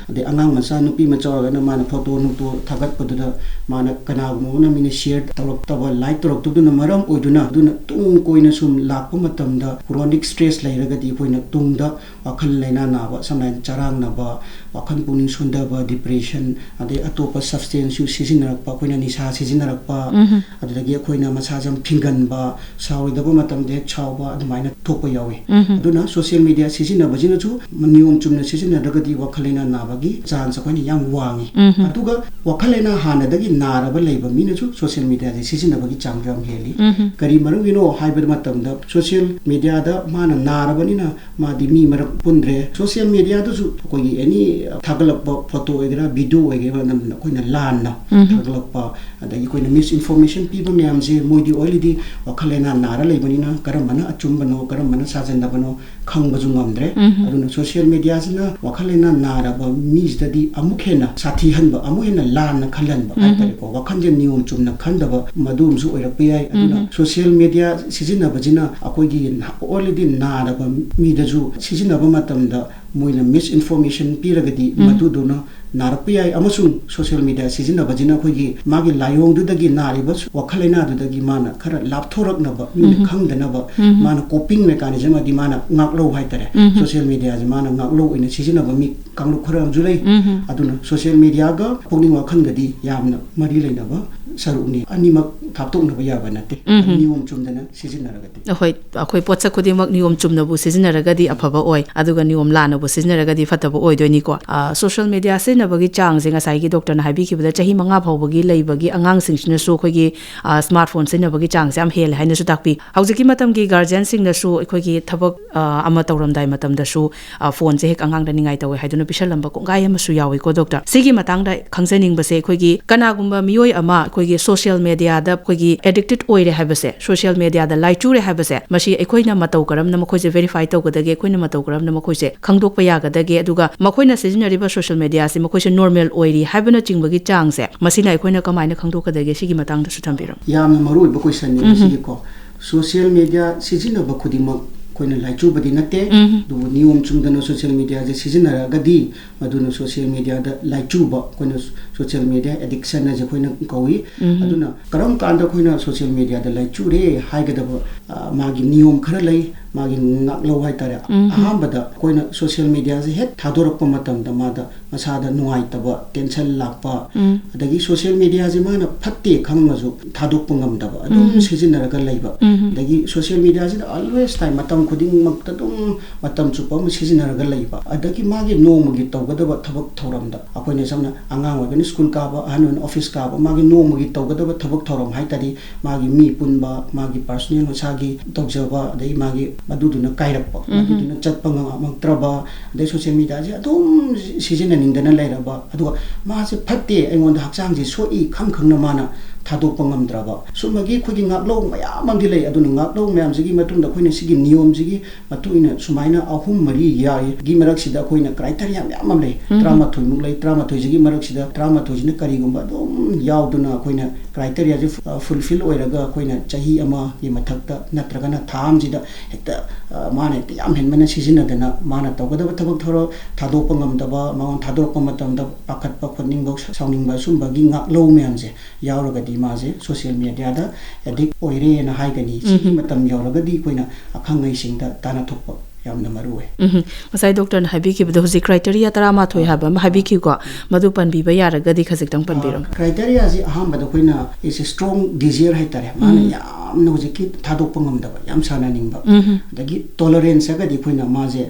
ꯑꯗꯩ ꯑꯉꯥꯡ ꯃꯆꯥ ꯅꯨꯄꯤ ꯃꯆꯥ ꯑꯣꯏꯔꯒꯅ ꯃꯥꯅ ꯐꯣꯇꯣ ꯅꯨꯡꯇꯣ ꯊꯥꯒꯠꯄꯗꯨꯗ ꯃꯥꯅ ꯀꯅꯥꯒꯨꯝꯕ ꯑꯃꯅ ꯃꯤꯅ share ꯇꯧꯔꯛꯇꯕ, like ꯇꯧꯔꯛꯇꯕꯗꯨꯅ ꯃꯔꯝ ꯑꯣꯏꯗꯨꯅ ꯑꯗꯨꯅ ꯇꯨꯡ ꯀꯣꯏꯅ ꯁꯨꯝ ꯂꯥꯛꯄ ꯃꯇꯝꯗ chronic stress ꯂꯩꯔꯒꯗꯤ ꯑꯩꯈꯣꯏꯅ ꯇꯨꯡꯗ ꯋꯥꯈꯜ ꯂꯥꯏꯅꯥ ꯅꯥꯕ, ꯁꯝꯅ ꯍꯥꯏꯔꯕꯗ ꯆꯔꯥꯡꯅꯕ, ꯋꯥꯈꯜ ꯄꯨꯛꯅꯤꯡ ꯁꯣꯟꯊꯕ, depression, ꯑꯗꯩ ꯑꯇꯣꯞꯄ substance use ꯁꯤꯖꯤꯟꯅꯔꯛꯄ, ꯑꯩꯈꯣꯏꯅ ꯅꯤꯁꯥ ꯁꯤꯖꯤꯟꯅꯔꯛꯄ, ꯑꯗꯨꯗꯒꯤ ꯑꯩꯈꯣꯏꯅ ꯃꯁꯥꯁꯦ ꯌꯥꯝ ꯐꯤꯡꯒꯟꯕ, ꯁꯥꯎꯔꯣꯏꯗꯕ ꯃꯇꯝꯗ ꯍꯦꯛ ꯁꯥꯎꯕ, ꯑꯗꯨꯃꯥꯏꯅ ꯊꯣꯛꯄ ꯌꯥꯎꯏ꯫ ꯑꯗꯨꯅ social media ꯁꯤꯖꯤꯟꯅꯕꯁꯤꯅꯁꯨ ꯅꯤꯌꯣꯝ ꯆꯨꯝꯅ ꯁꯤꯖꯤꯟꯅꯗ꯭ꯔꯒꯗꯤ ꯋꯥꯈꯜ ꯂꯥꯏꯅꯥ ꯅꯥꯕꯒꯤ chance ꯑꯩꯈꯣꯏꯅ ꯌꯥꯝ ꯋꯥꯡꯉꯤ꯫ ꯑꯗꯨꯒ ꯋꯥꯈꯜ ꯂꯥꯏꯅꯥ ꯍꯥꯟꯅꯗꯒꯤ ꯅꯥꯔꯕ ꯂꯩꯕ ꯃꯤꯅꯁꯨ social media ꯁꯦ ꯁꯤꯖꯤꯟꯅꯕꯒꯤ ꯆꯥꯡꯁꯨ ꯌꯥꯝ ꯍꯦꯜꯂꯤ꯫ ꯀꯔꯤ ꯃꯔꯝꯒꯤꯅꯣ ꯍꯥꯏꯕ ꯃꯇꯝꯗ social media ꯗ ꯃꯥꯅ ꯅꯥꯔꯕꯅꯤꯅ ꯃꯥꯗꯤ ꯃꯤ ꯃꯔꯛ ꯄꯨꯟꯗ꯭ꯔꯦ꯫ Social media ꯗꯁꯨ ꯑꯩꯈꯣꯏꯒꯤ any ꯊꯥꯒꯠꯂꯛꯄ ꯐꯣꯇꯣ ꯑꯣꯏꯒꯦꯔꯥ, ꯚꯤꯗꯤꯑꯣ ꯑꯣꯏꯒꯦꯔꯥ, ꯑꯗꯨꯝ ꯑꯩꯈꯣꯏꯅ ꯂꯥꯟꯅ ꯊꯥꯒꯠꯂꯛꯄ, ꯑꯗꯒꯤ ꯑꯩꯈꯣꯏꯅ misinformation ꯄꯤꯕ ꯃꯌꯥꯝꯁꯦ ꯃꯣꯏꯗꯤ already ꯋꯥꯈꯜ ꯂꯥꯏꯅꯥ ꯅꯥꯔ ꯂꯩꯕꯅꯤꯅ ꯀꯔꯝꯕꯅ ꯑꯆꯨꯝꯕꯅꯣ, ꯀꯔꯝꯕꯅ ꯁꯥꯖꯟꯅꯕꯅꯣ ꯈꯪꯕꯁꯨ ꯉꯝꯗ꯭ꯔꯦ꯫ ꯑꯗꯨꯅ social media ꯁꯤꯅ ꯋꯥꯈꯜ ꯂꯥꯏꯅꯥ ꯅꯥꯔꯕ ꯃꯤꯁꯤꯗꯗꯤ ꯑꯃꯨꯛ ꯍꯦꯟꯅ ꯁꯥꯊꯤꯍꯟꯕ, ꯑꯃꯨꯛ ꯍꯦꯟꯅ ꯂꯥꯟꯅ ꯈꯜꯍꯟꯕ ꯍꯥꯏꯇꯥꯔꯦꯀꯣ, ꯋꯥꯈꯜꯁꯦ ꯅꯤꯌꯣꯝ ꯆꯨꯝꯅ ꯈꯟꯗꯕ, ꯃꯗꯨ ꯑꯃꯁꯨ ꯑꯣꯏꯔꯛꯄ ꯌꯥꯏ꯫ ꯑꯗꯨꯅ social media ꯁꯤꯖꯤꯟꯅꯕꯁꯤꯅ ꯑꯩꯈꯣꯏꯒꯤ already ꯅꯥꯔꯕ ꯃꯤꯗꯁꯨ ꯁꯤꯖꯤꯟꯅꯕ ꯃꯇꯝꯗ ꯃꯣꯏꯅ ꯃꯤꯁ ꯏꯟꯐꯣꯔꯃꯦꯁꯟ ꯄꯤꯔꯒꯗꯤ ꯎꯝ꯫ ꯃꯗꯨꯗꯨꯅ ꯅꯥꯔꯛꯄ ꯌꯥꯏ꯫ ꯑꯃꯁꯨꯡ ꯁꯣꯁꯤꯌꯦꯜ ꯃꯤꯗꯤꯌꯥ ꯁꯤꯖꯤꯟꯅꯕꯁꯤꯅ ꯑꯩꯈꯣꯏꯒꯤ ꯃꯥꯒꯤ ꯂꯥꯏꯑꯣꯡꯗꯨꯗꯒꯤ, ꯅꯥꯔꯤꯕ ꯋꯥꯈꯜ ꯂꯥꯏꯅꯥꯗꯨꯗꯒꯤ ꯃꯥꯅ ꯈꯔ ꯂꯥꯞꯊꯣꯔꯛꯅꯕ, ꯃꯤꯅ ꯎꯝ꯫ ꯈꯪꯗꯅꯕ, ꯎꯝ꯫ ꯃꯥꯅ ꯀꯣꯄꯤꯡ ꯃꯦꯀꯥꯅꯤꯖꯝ ꯑꯗꯤ ꯃꯥꯅ ꯉꯥꯛꯂꯧ ꯍꯥꯏꯇꯥꯔꯦ꯫ ꯎꯝ꯫ ꯁꯣꯁꯤꯌꯦꯜ ꯃꯤꯗꯤꯌꯥꯁꯦ ꯃꯥꯅ ꯉꯥꯛꯂꯧ ꯑꯣꯏꯅ ꯁꯤꯖꯤꯟꯅꯕ ꯃꯤ ꯀꯥꯡꯂꯨꯞ ꯈꯔ ꯑꯃꯁꯨ ꯂꯩ꯫ ꯎꯝ꯫ ꯑꯗꯨꯅ ꯁꯣꯁꯤꯌꯦꯜ ꯃꯤꯗꯤꯌꯥꯒ ꯄꯨꯛꯅꯤꯡ ꯋꯥꯈꯜꯒꯗꯤ ꯌꯥꯝꯅ ꯃꯔꯤ ꯂꯩꯅꯕ ꯁꯔꯨꯛꯅꯤ꯫ ꯑꯅꯤꯃꯛ ꯊꯥꯞꯇꯣꯛꯅꯕ ꯌꯥꯕ ꯅꯠꯇꯦ꯫ ꯎꯝ꯫ ꯅꯤꯌꯣꯝ ꯆꯨꯝꯗꯅ ꯁꯤꯖꯤꯟꯅꯔꯒꯗꯤ꯫ ꯍꯣꯏ, ꯑꯩꯈꯣꯏ ꯄꯣꯠꯁꯛ ꯈꯨꯗꯤꯡꯃꯛ ꯅꯤꯌꯣꯝ ꯆꯨꯝꯅꯕꯨ ꯁꯤꯖꯤꯟꯅꯔꯒꯗꯤ ꯑꯐꯕ ꯑꯣꯏ, ꯑꯗꯨꯒ ꯅꯤꯌꯣꯝ ꯂꯥꯟꯅꯕꯨ ꯁꯤꯖꯤꯟꯅꯔꯒꯗꯤ ꯐꯠꯇꯕ ꯑꯣꯏꯗꯣꯏꯅꯤꯀꯣ꯫ ꯑ, ꯁꯣꯁꯤꯌꯦꯜ ꯃꯤꯗꯤꯌꯥ ꯁꯤꯖꯤꯟꯅꯕꯒꯤ ꯆꯥꯡꯁꯦ ꯉꯁꯥꯏꯒꯤ ꯗꯣꯛꯇꯔꯅ ꯍꯥꯏꯕꯤꯈꯤꯕꯗ ꯆꯍꯤ ꯃꯉꯥ ꯐꯥꯎꯕꯒꯤ ꯂꯩꯕꯒꯤ ꯑꯉꯥꯡꯁꯤꯡꯁꯤꯅꯁꯨ ꯑꯩꯈꯣꯏꯒꯤ, ꯑ, ꯁ꯭ꯃꯥꯔꯠ ꯐꯣꯟ ꯁꯤꯖꯤꯟꯅꯕꯒꯤ ꯆꯥꯡꯁꯦ ꯌꯥꯝ ꯍꯦꯜꯂꯦ ꯍꯥꯏꯅꯁꯨ ꯇꯥꯛꯄꯤ꯫ ꯍꯧꯖꯤꯛꯀꯤ ꯃꯇꯝꯒꯤ ꯒꯥꯔꯖꯤꯌꯟꯁꯤꯡꯅꯁꯨ ꯑꯩꯈꯣꯏꯒꯤ ꯊꯕꯛ, ꯑ, ꯑꯃ ꯇꯧꯔꯝꯗꯥꯏ ꯃꯇꯝꯗꯁꯨ, ꯑ, ꯐꯣꯟꯁꯦ ꯍꯦꯛ ꯑꯉꯥꯡꯗ ꯅꯤꯡꯉꯥꯏ ꯇꯧꯋꯦ ꯍꯥꯏꯗꯨꯅ ꯄꯤꯁꯜꯂꯝꯕ ꯀꯣꯡꯒꯥꯏ ꯑꯃꯁꯨ ꯌꯥꯎꯏꯀꯣ ꯗꯣꯛꯇꯔ꯫ ꯁꯤꯒꯤ ꯃꯇꯥꯡꯗ ꯈꯪꯖꯅꯤꯡꯕꯁꯦ ꯑꯩꯈꯣꯏꯒꯤ ꯀꯅꯥꯒꯨꯝꯕ ꯃꯤꯑꯣꯏ ꯑꯃ ꯑꯩꯈꯣꯏꯒꯤ ꯁꯣꯁꯤꯌꯦꯜ ꯃꯦꯗꯤꯌꯥꯗ ꯑꯩꯈꯣꯏꯒꯤ ꯑꯦꯗꯤꯛꯇꯦꯠ ꯑꯣꯏꯔꯦ ꯍꯥꯏꯕꯁꯦ, ꯁꯣꯁꯤꯌꯦꯜ ꯃꯦꯗꯤꯌꯥꯗ ꯂꯥꯏꯆꯨꯔꯦ ꯍꯥꯏꯕꯁꯦ, ꯃꯁꯤ ꯑꯩꯈꯣꯏꯅ ꯃꯇꯧ ꯀꯔꯝꯅ ꯃꯈꯣꯏꯁꯦ ꯚꯦꯔꯤꯐꯥꯏ ꯇꯧꯒꯗꯒꯦ, ꯑꯩꯈꯣꯏꯅ ꯃꯇꯧ ꯀꯔꯝꯅ ꯃꯈꯣꯏꯁꯦ ꯈꯪꯗꯣꯛꯄ ꯌꯥꯒꯗꯒꯦ, ꯑꯗꯨꯒ ꯃꯈꯣꯏꯅ ꯁꯤꯖꯤꯟꯅꯔꯤꯕ ꯁꯣꯁꯤꯌꯦꯜ ꯃꯦꯗꯤꯌꯥꯁꯦ ꯃꯈꯣꯏꯁꯦ ꯅꯣꯔꯃꯦꯜ ꯑꯣꯏꯔꯤ ꯍꯥꯏꯕꯅꯆꯤꯡꯕꯒꯤ ꯆꯥꯡꯁꯦ, ꯃꯁꯤꯅ ꯑꯩꯈꯣꯏꯅ ꯀꯃꯥꯏꯅ ꯈꯪꯗꯣꯛꯀꯗꯒꯦ? ꯁꯤꯒꯤ ꯃꯇꯥꯡꯗꯁꯨ ꯊꯝꯕꯤꯔꯝꯃꯨ꯫ ꯌꯥꯝꯅ ꯃꯔꯨ ꯑꯣꯏꯕ ꯀꯣꯏꯁꯟꯅꯤ ꯎꯝ꯫ ꯃꯁꯤꯒꯤꯀꯣ꯫ ꯁꯣꯁꯤꯌꯦꯜ ꯃꯦꯗꯤꯌꯥ ꯁꯤꯖꯤꯟꯅꯕ ꯈꯨꯗꯤꯡꯃꯛ ꯑꯩꯈꯣꯏꯅ ꯂꯥꯏꯆꯨꯕꯗꯤ ꯅꯠꯇꯦ, ꯎꯝ꯫ ꯑꯗꯨꯕꯨ ꯅꯤꯌꯣꯝ ꯆꯨꯝꯗꯅ ꯁꯣꯁꯤꯌꯦꯜ ꯃꯦꯗꯤꯌꯥꯁꯦ ꯁꯤꯖꯤꯟꯅꯔꯒꯗꯤ ꯃꯗꯨꯅ ꯁꯣꯁꯤꯌꯦꯜ ꯃꯦꯗꯤꯌꯥꯗ ꯂꯥꯏꯆꯨꯕ, ꯑꯩꯈꯣꯏꯅ ꯁꯣꯁꯤꯌꯦꯜ ꯃꯦꯗꯤꯌꯥ ꯑꯦꯗꯤꯛꯁꯟ ꯍꯥꯏꯁꯦ ꯑꯩꯈꯣꯏꯅ ꯀꯧꯏ꯫ ꯎꯝ꯫ ꯑꯗꯨꯅ ꯀꯔꯝ ꯀꯥꯟꯗ ꯑꯩꯈꯣꯏꯅ ꯁꯣꯁꯤꯌꯦꯜ ꯃꯦꯗꯤꯌꯥꯗ ꯂꯥꯏꯆꯨꯔꯦ ꯍꯥꯏꯒꯗꯕ, ꯑ, ꯃꯥꯒꯤ ꯅꯤꯌꯣꯝ ꯈꯔ ꯂꯩ, ꯃꯥꯒꯤ ꯉꯥꯛꯂꯧ ꯍꯥꯏꯇꯥꯔꯦ꯫ ꯎꯝ꯫ ꯑꯍꯥꯟꯕꯗ ꯑꯩꯈꯣꯏꯅ ꯁꯣꯁꯤꯌꯦꯜ ꯃꯦꯗꯤꯌꯥꯁꯦ ꯍꯦꯛ ꯊꯥꯗꯣꯔꯛꯄ ꯃꯇꯝꯗ ꯃꯥꯗ ꯃꯁꯥꯗ ꯅꯨꯡꯉꯥꯏꯇꯕ, ꯇꯦꯟꯁꯟ ꯂꯥꯛꯄ, ꯎꯝ꯫ ꯑꯗꯒꯤ ꯁꯣꯁꯤꯌꯦꯜ ꯃꯦꯗꯤꯌꯥꯁꯦ ꯃꯥꯅ ꯐꯠꯇꯦ ꯈꯪꯉꯁꯨ ꯊꯥꯗꯣꯛꯄ ꯉꯝꯗꯕ, ꯑꯗꯨꯝ ꯎꯝ꯫ ꯁꯤꯖꯤꯟꯅꯔꯒ ꯂꯩꯕ, ꯎꯝ꯫ ꯑꯗꯒꯤ ꯁꯣꯁꯤꯌꯦꯜ ꯃꯦꯗꯤꯌꯥꯁꯤꯗ ꯑꯣꯜꯋꯦꯁ ꯇꯥꯏꯝ, ꯃꯇꯝ ꯈꯨꯗꯤꯡꯃꯛꯇ ꯑꯗꯨꯝ ꯃꯇꯝ ꯆꯨꯞꯄ ꯑꯃ ꯁꯤꯖꯤꯟꯅꯔꯒ ꯂꯩꯕ, ꯑꯗꯒꯤ ꯃꯥꯒꯤ ꯅꯣꯡꯃꯒꯤ ꯇꯧꯒꯗꯕ ꯊꯕꯛ ꯊꯧꯔꯝꯗ, ꯑꯩꯈꯣꯏꯅ ꯁꯝꯅ ꯑꯉꯥꯡ ꯑꯣꯏꯔꯒꯅ ꯁ꯭ꯀꯨꯜ ꯀꯥꯕ, ꯑꯍꯟ ꯑꯣꯏꯔꯒꯅ ꯑꯣꯐꯤꯁ ꯀꯥꯕ, ꯃꯥꯒꯤ ꯅꯣꯡꯃꯒꯤ ꯇꯧꯒꯗꯕ ꯊꯕꯛ ꯊꯧꯔꯝ ꯍꯥꯏ ꯇꯥꯔꯗꯤ ꯃꯥꯒꯤ ꯃꯤ ꯄꯨꯟꯕ, ꯃꯥꯒꯤ ꯄꯔꯁꯣꯅꯦꯜ ꯃꯁꯥꯒꯤ ꯇꯧꯖꯕ, ꯑꯗꯩ ꯃꯥꯒꯤ ꯃꯗꯨꯗꯨꯅ ꯀꯥꯏꯔꯛꯄ, ꯎꯝ꯫ ꯃꯗꯨꯗꯨꯅ ꯆꯠꯄ ꯉꯝꯃꯛꯇ꯭ꯔꯕ, ꯑꯗꯩ ꯁꯣꯁꯤꯌꯦꯜ ꯃꯦꯗꯤꯌꯥꯁꯦ ꯑꯗꯨꯝ ꯁꯤꯖꯤꯟꯅꯅꯤꯡꯗꯅ ꯂꯩꯔꯕ, ꯑꯗꯨꯒ ꯃꯥꯁꯦ ꯐꯠꯇꯦ, ꯑꯩꯉꯣꯟꯗ ꯍꯛꯆꯥꯡꯁꯦ ꯁꯣꯛꯏ ꯈꯪ ꯈꯪꯅ ꯃꯥꯅ ꯊꯥꯗꯣꯛꯄ ꯉꯝꯗ꯭ꯔꯕ, ꯁꯨꯝꯕꯒꯤ ꯑꯩꯈꯣꯏꯒꯤ ꯉꯥꯛꯂꯧ ꯃꯌꯥꯝ ꯑꯃꯗꯤ ꯂꯩ꯫ ꯑꯗꯨꯅ ꯉꯥꯛꯂꯧ ꯃꯌꯥꯝꯁꯤꯒꯤ ꯃꯇꯨꯡꯗ ꯑꯩꯈꯣꯏꯅ ꯁꯤꯒꯤ ꯅꯤꯌꯣꯝꯁꯤꯒꯤ ꯃꯇꯨꯡ ꯏꯟꯅ ꯁꯨꯃꯥꯏꯅ ꯑꯍꯨꯝ ꯃꯔꯤ ꯌꯥꯎꯏ꯫ ꯒꯤ ꯃꯔꯛꯁꯤꯗ ꯑꯩꯈꯣꯏꯅ ꯀ꯭ꯔꯥꯏꯇꯦꯔꯤꯌꯥ ꯃꯌꯥꯝ ꯑꯃ ꯂꯩ꯫ ꯎꯝ꯫ ꯇꯔꯥꯃꯥꯊꯣꯏꯃꯨꯛ ꯂꯩ꯫ ꯇꯔꯥꯃꯥꯊꯣꯏꯁꯤꯒꯤ ꯃꯔꯛꯁꯤꯗ ꯇꯔꯥꯃꯥꯊꯣꯏꯁꯤꯅ ꯀꯔꯤꯒꯨꯝꯕ ꯑꯗꯨꯝ ꯌꯥꯎꯗꯨꯅ ꯑꯩꯈꯣꯏꯅ ꯀ꯭ꯔꯥꯏꯇꯦꯔꯤꯌꯥꯁꯦ ꯐꯨ-, ꯑ, ꯐꯨꯜꯐꯤꯜ ꯑꯣꯏꯔꯒ ꯑꯩꯈꯣꯏꯅ ꯆꯍꯤ ꯑꯃꯒꯤ ꯃꯊꯛꯇ ꯅꯠꯇ꯭ꯔꯒꯅ ꯊꯥ ꯑꯃꯁꯤꯗ ꯍꯦꯛꯇ ꯑ, ꯃꯥꯅ ꯍꯦꯛꯇ ꯌꯥꯝ ꯍꯦꯟꯃꯟꯅ ꯁꯤꯖꯤꯟꯅꯗꯅ ꯃꯥꯅ ꯇꯧꯒꯗꯕ ꯊꯕꯛ ꯊꯧꯔꯝ ꯊꯥꯗꯣꯛꯄ ꯉꯝꯗꯕ, ꯃꯉꯣꯟ ꯊꯥꯗꯣꯔꯛꯄ ꯃꯇꯝꯗ ꯄꯥꯈꯠꯄ, ꯈꯣꯠꯅꯤꯡꯕ, ꯁꯥꯎꯅꯤꯡꯕ, ꯑꯁꯨꯝꯕꯒꯤ ꯉꯥꯛꯂꯧ ꯃꯌꯥꯝꯁꯦ ꯌꯥꯎꯔꯒꯗꯤ ꯃꯥꯁꯦ ꯁꯣꯁꯤꯌꯦꯜ ꯃꯦꯗꯤꯌꯥꯗ ꯑꯦꯗꯤꯛ ꯑꯣꯏꯔꯦꯅ ꯍꯥꯏꯒꯅꯤ꯫ ꯁꯤꯒꯤ ꯎꯝ꯫ ꯃꯇꯝ ꯌꯧꯔꯒꯗꯤ ꯑꯩꯈꯣꯏꯅ ꯑꯈꯪ ꯑꯍꯩꯁꯤꯡꯗ ꯇꯥꯟꯅꯊꯣꯛꯄ ꯌꯥꯝꯅ ꯃꯔꯨ ꯑꯣꯏ꯫ ꯎꯝ꯫ ꯉꯁꯥꯏ ꯗꯣꯛꯇꯔꯅ ꯍꯥꯏꯕꯤꯈꯤꯕꯗꯣ ꯍꯧꯖꯤꯛ ꯀ꯭ꯔꯥꯏꯇꯦꯔꯤꯌꯥ ꯇꯔꯥꯃꯥꯊꯣꯏ ꯍꯥꯏꯕ ꯑꯃ ꯍꯥꯏꯕꯤꯈꯤꯀꯣ, ꯃꯗꯨ ꯄꯟꯕꯤꯕ ꯌꯥꯔꯒꯗꯤ ꯈꯖꯤꯛꯇꯪ ꯄꯟꯕꯤꯔꯝꯃꯨ꯫ ꯀ꯭ꯔꯥꯏꯇꯦꯔꯤꯌꯥꯁꯤ ꯑꯍꯥꯟꯕꯗ ꯑꯩꯈꯣꯏꯅ is a strong desire ꯍꯥꯏꯇꯥꯔꯦ, ꯃꯥꯅ ꯎꯝ꯫ ꯌꯥꯝꯅ ꯍꯧꯖꯤꯛꯀꯤ ꯊꯥꯗꯣꯛꯄ ꯉꯝꯗꯕ, ꯌꯥꯝ ꯁꯥꯟꯅꯅꯤꯡꯕ, ꯎꯝ꯫ ꯑꯗꯒꯤ ꯇꯣꯂꯔꯦꯟꯁ ꯍꯥꯏꯔꯒꯗꯤ ꯑꯩꯈꯣꯏꯅ ꯃꯥꯁꯦ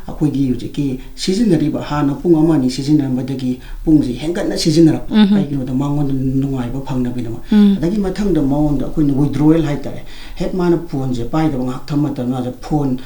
ꯑꯩꯈꯣꯏꯒꯤ ꯍꯧꯖꯤꯛꯀꯤ ꯁꯤꯖꯤꯟꯅꯔꯤꯕ, ꯍꯥꯟꯅ ꯄꯨꯡ ꯑꯃ ꯑꯅꯤ ꯁꯤꯖꯤꯟꯅꯔꯝꯕꯗꯒꯤ ꯄꯨꯡꯁꯦ ꯍꯦꯟꯒꯠꯅ ꯁꯤꯖꯤꯟꯅꯔꯛꯄ꯫ ꯎꯝ꯫ ꯀꯩꯒꯤꯅꯣꯗ ꯃꯉꯣꯟꯗ ꯅꯨꯡꯉꯥꯏꯕ ꯐꯪꯅꯕꯒꯤꯗꯃꯛ꯫ ꯎꯝ꯫ ꯑꯗꯒꯤ ꯃꯊꯪꯗ ꯃꯉꯣꯟꯗ ꯑꯩꯈꯣꯏꯅ ꯋꯤꯗ꯭ꯔꯣꯋꯦꯜ ꯍꯥꯏꯇꯥꯔꯦ, ꯍꯦꯛ ꯃꯥꯅ ꯐꯣꯟꯁꯦ ꯄꯥꯏꯗꯕ ꯉꯥꯏꯍꯥꯛ ꯊꯝꯕ ꯃꯇꯝꯗ ꯃꯥꯁꯦ ꯐꯣꯟ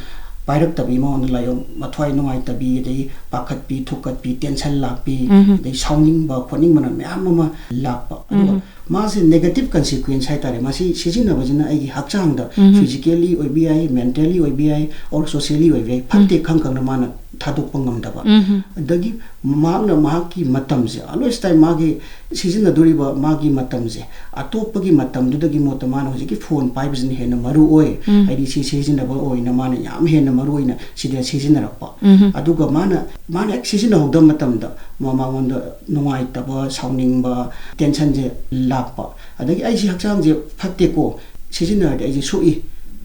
ꯄꯥꯏꯔꯛꯇꯕꯤ, ꯃꯉꯣꯟꯗ ꯂꯥꯏꯑꯣꯡ ꯃꯊ꯭ꯋꯥꯏ ꯅꯨꯡꯉꯥꯏꯇꯕꯤ, ꯑꯗꯒꯤ ꯄꯥꯈꯠꯄꯤ, ꯊꯨꯛꯀꯠꯄꯤ, ꯇꯦꯟꯁꯟ ꯂꯥꯛꯄꯤ, ꯎꯝ꯫ ꯑꯗꯩ ꯁꯥꯎꯅꯤꯡꯕ ꯈꯣꯠꯅꯤꯡꯕꯅ ꯃꯌꯥꯝ ꯑꯃ ꯂꯥꯛꯄ꯫ ꯑꯗꯨꯒ ꯎꯝ꯫ ꯃꯥꯁꯦ ꯅꯦꯒꯦꯇꯤꯚ ꯀꯟꯁꯤꯀ꯭ꯋꯦꯟꯁ ꯍꯥꯏꯇꯥꯔꯦ, ꯃꯁꯤ ꯁꯤꯖꯤꯟꯅꯕꯁꯤꯅ ꯑꯩꯒꯤ ꯍꯛꯆꯥꯡꯗ ꯎꯝ꯫ ꯐꯤꯖꯤꯀꯦꯜꯂꯤ ꯑꯣꯏꯕ ꯌꯥꯏ, ꯃꯦꯟꯇꯦꯜꯂꯤ ꯑꯣꯏꯕ ꯌꯥꯏ, ꯑꯣꯔ ꯁꯣꯁꯤꯌꯦꯜꯂꯤ ꯑꯣꯏꯕ ꯌꯥꯏ, ꯐꯠꯇꯦ ꯎꯝ꯫ ꯈꯪ ꯈꯪꯅ ꯃꯥꯅ ꯊꯥꯗꯣꯛꯄ ꯉꯝꯗꯕ꯫ ꯎꯝ꯫ ꯑꯗꯒꯤ ꯃꯍꯥꯛꯅ ꯃꯍꯥꯛꯀꯤ ꯃꯇꯝꯁꯦ, always time ꯃꯥꯒꯤ ꯁꯤꯖꯤꯟꯅꯗꯣꯔꯤꯕ ꯃꯥꯒꯤ ꯃꯇꯝꯁꯦ ꯑꯇꯣꯞꯄꯒꯤ ꯃꯇꯝꯗꯨꯗꯒꯤ ꯃꯍꯨꯠꯇ ꯃꯥꯅ ꯍꯧꯖꯤꯛꯀꯤ ꯐꯣꯟ ꯄꯥꯏꯕꯁꯤꯅ ꯍꯦꯟꯅ ꯃꯔꯨ ꯑꯣꯏ꯫ ꯎꯝ꯫ ꯍꯥꯏꯗꯤ ꯁꯤ ꯁꯤꯖꯤꯟꯅꯕ ꯑꯣꯏꯅ ꯃꯥꯅ ꯌꯥꯝ ꯍꯦꯟꯅ ꯃꯔꯨ ꯑꯣꯏꯅ ꯁꯤꯗ ꯁꯤꯖꯤꯟꯅꯔꯛꯄ꯫ ꯎꯝ꯫ ꯑꯗꯨꯒ ꯃꯥꯅ, ꯃꯥꯅ ꯍꯦꯛ ꯁꯤꯖꯤꯟꯅꯍꯧꯗꯕ ꯃꯇꯝꯗ ꯃ-, ꯃꯉꯣꯟꯗ ꯅꯨꯡꯉꯥꯏꯇꯕ, ꯁꯥꯎꯅꯤꯡꯕ, ꯇꯦꯟꯁꯟꯁꯦ ꯂꯥꯛꯄ꯫ ꯑꯗꯒꯤ ꯑꯩꯁꯤ ꯍꯛꯆꯥꯡꯁꯦ ꯐꯠꯇꯦꯀꯣ, ꯁꯤꯖꯤꯟꯅꯔꯗꯤ ꯑꯩꯁꯦ ꯁꯣꯛꯏ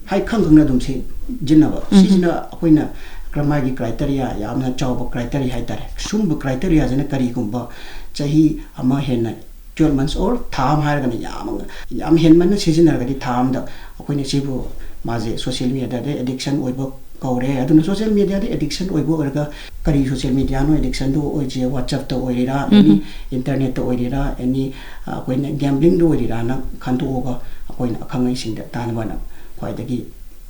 ꯍꯥꯏ ꯈꯪ ꯈꯪꯅ ꯑꯗꯨꯝ ꯁꯤꯖꯤꯟꯅꯕ꯫ ꯎꯝ꯫ ꯁꯤꯁꯤꯅ ꯑꯩꯈꯣꯏꯅ ꯀ꯭ꯔ-, ꯃꯥꯒꯤ ꯀ꯭ꯔꯥꯏꯇꯦꯔꯤꯌꯥ, ꯌꯥꯝꯅ ꯆꯥꯎꯕ ꯀ꯭ꯔꯥꯏꯇꯦꯔꯤꯌꯥ ꯍꯥꯏꯇꯥꯔꯦ꯫ ꯁꯨꯝꯕ ꯀ꯭ꯔꯥꯏꯇꯦꯔꯤꯌꯥꯁꯤꯅ ꯀꯔꯤꯒꯨꯝꯕ ꯆꯍꯤ ꯑꯃ ꯍꯦꯟꯅ, twelve months or ꯊꯥ ꯑꯃ ꯍꯥꯏꯔꯒꯅ ꯌꯥꯝ, ꯌꯥꯝ ꯍꯦꯟꯃꯟꯅ ꯁꯤꯖꯤꯟꯅꯔꯒꯗꯤ ꯊꯥ ꯑꯃꯗ ꯑꯩꯈꯣꯏꯅ ꯁꯤꯕꯨ, ꯃꯥꯁꯦ ꯁꯣꯁꯤꯌꯦꯜ ꯃꯦꯗꯤꯌꯥꯗ ꯑꯦꯗꯤꯛꯁꯟ ꯑꯣꯏꯕ ꯀꯧꯔꯦ꯫ ꯑꯗꯨꯅ ꯁꯣꯁꯤꯌꯦꯜ ꯃꯦꯗꯤꯌꯥꯗ ꯑꯦꯗꯤꯛꯁꯟ ꯑꯣꯏꯕ ꯑꯣꯏꯔꯒ ꯀꯔꯤ ꯁꯣꯁꯤꯌꯦꯜ ꯃꯦꯗꯤꯌꯥꯅꯣ ꯑꯦꯗꯤꯛꯁꯟꯗꯣ ꯑꯣꯏꯁꯦ? WhatsApp-ꯇ ꯑꯣꯏꯔꯤꯔꯥ, ꯑꯦꯅꯤ ꯎꯝ꯫ Internet-ꯇ ꯑꯣꯏꯔꯤꯔꯥ, ꯑꯦꯅꯤ, ꯑ, ꯑꯩꯈꯣꯏꯅ gambling-ꯗ ꯑꯣꯏꯔꯤꯔꯥꯅ ꯈꯟꯗꯣꯛꯑꯒ ꯑꯩꯈꯣꯏꯅ ꯑꯈꯪ ꯑꯍꯩꯁꯤꯡꯗ ꯇꯥꯟꯅꯕꯅ ꯈ꯭ꯋꯥꯏꯗꯒꯤ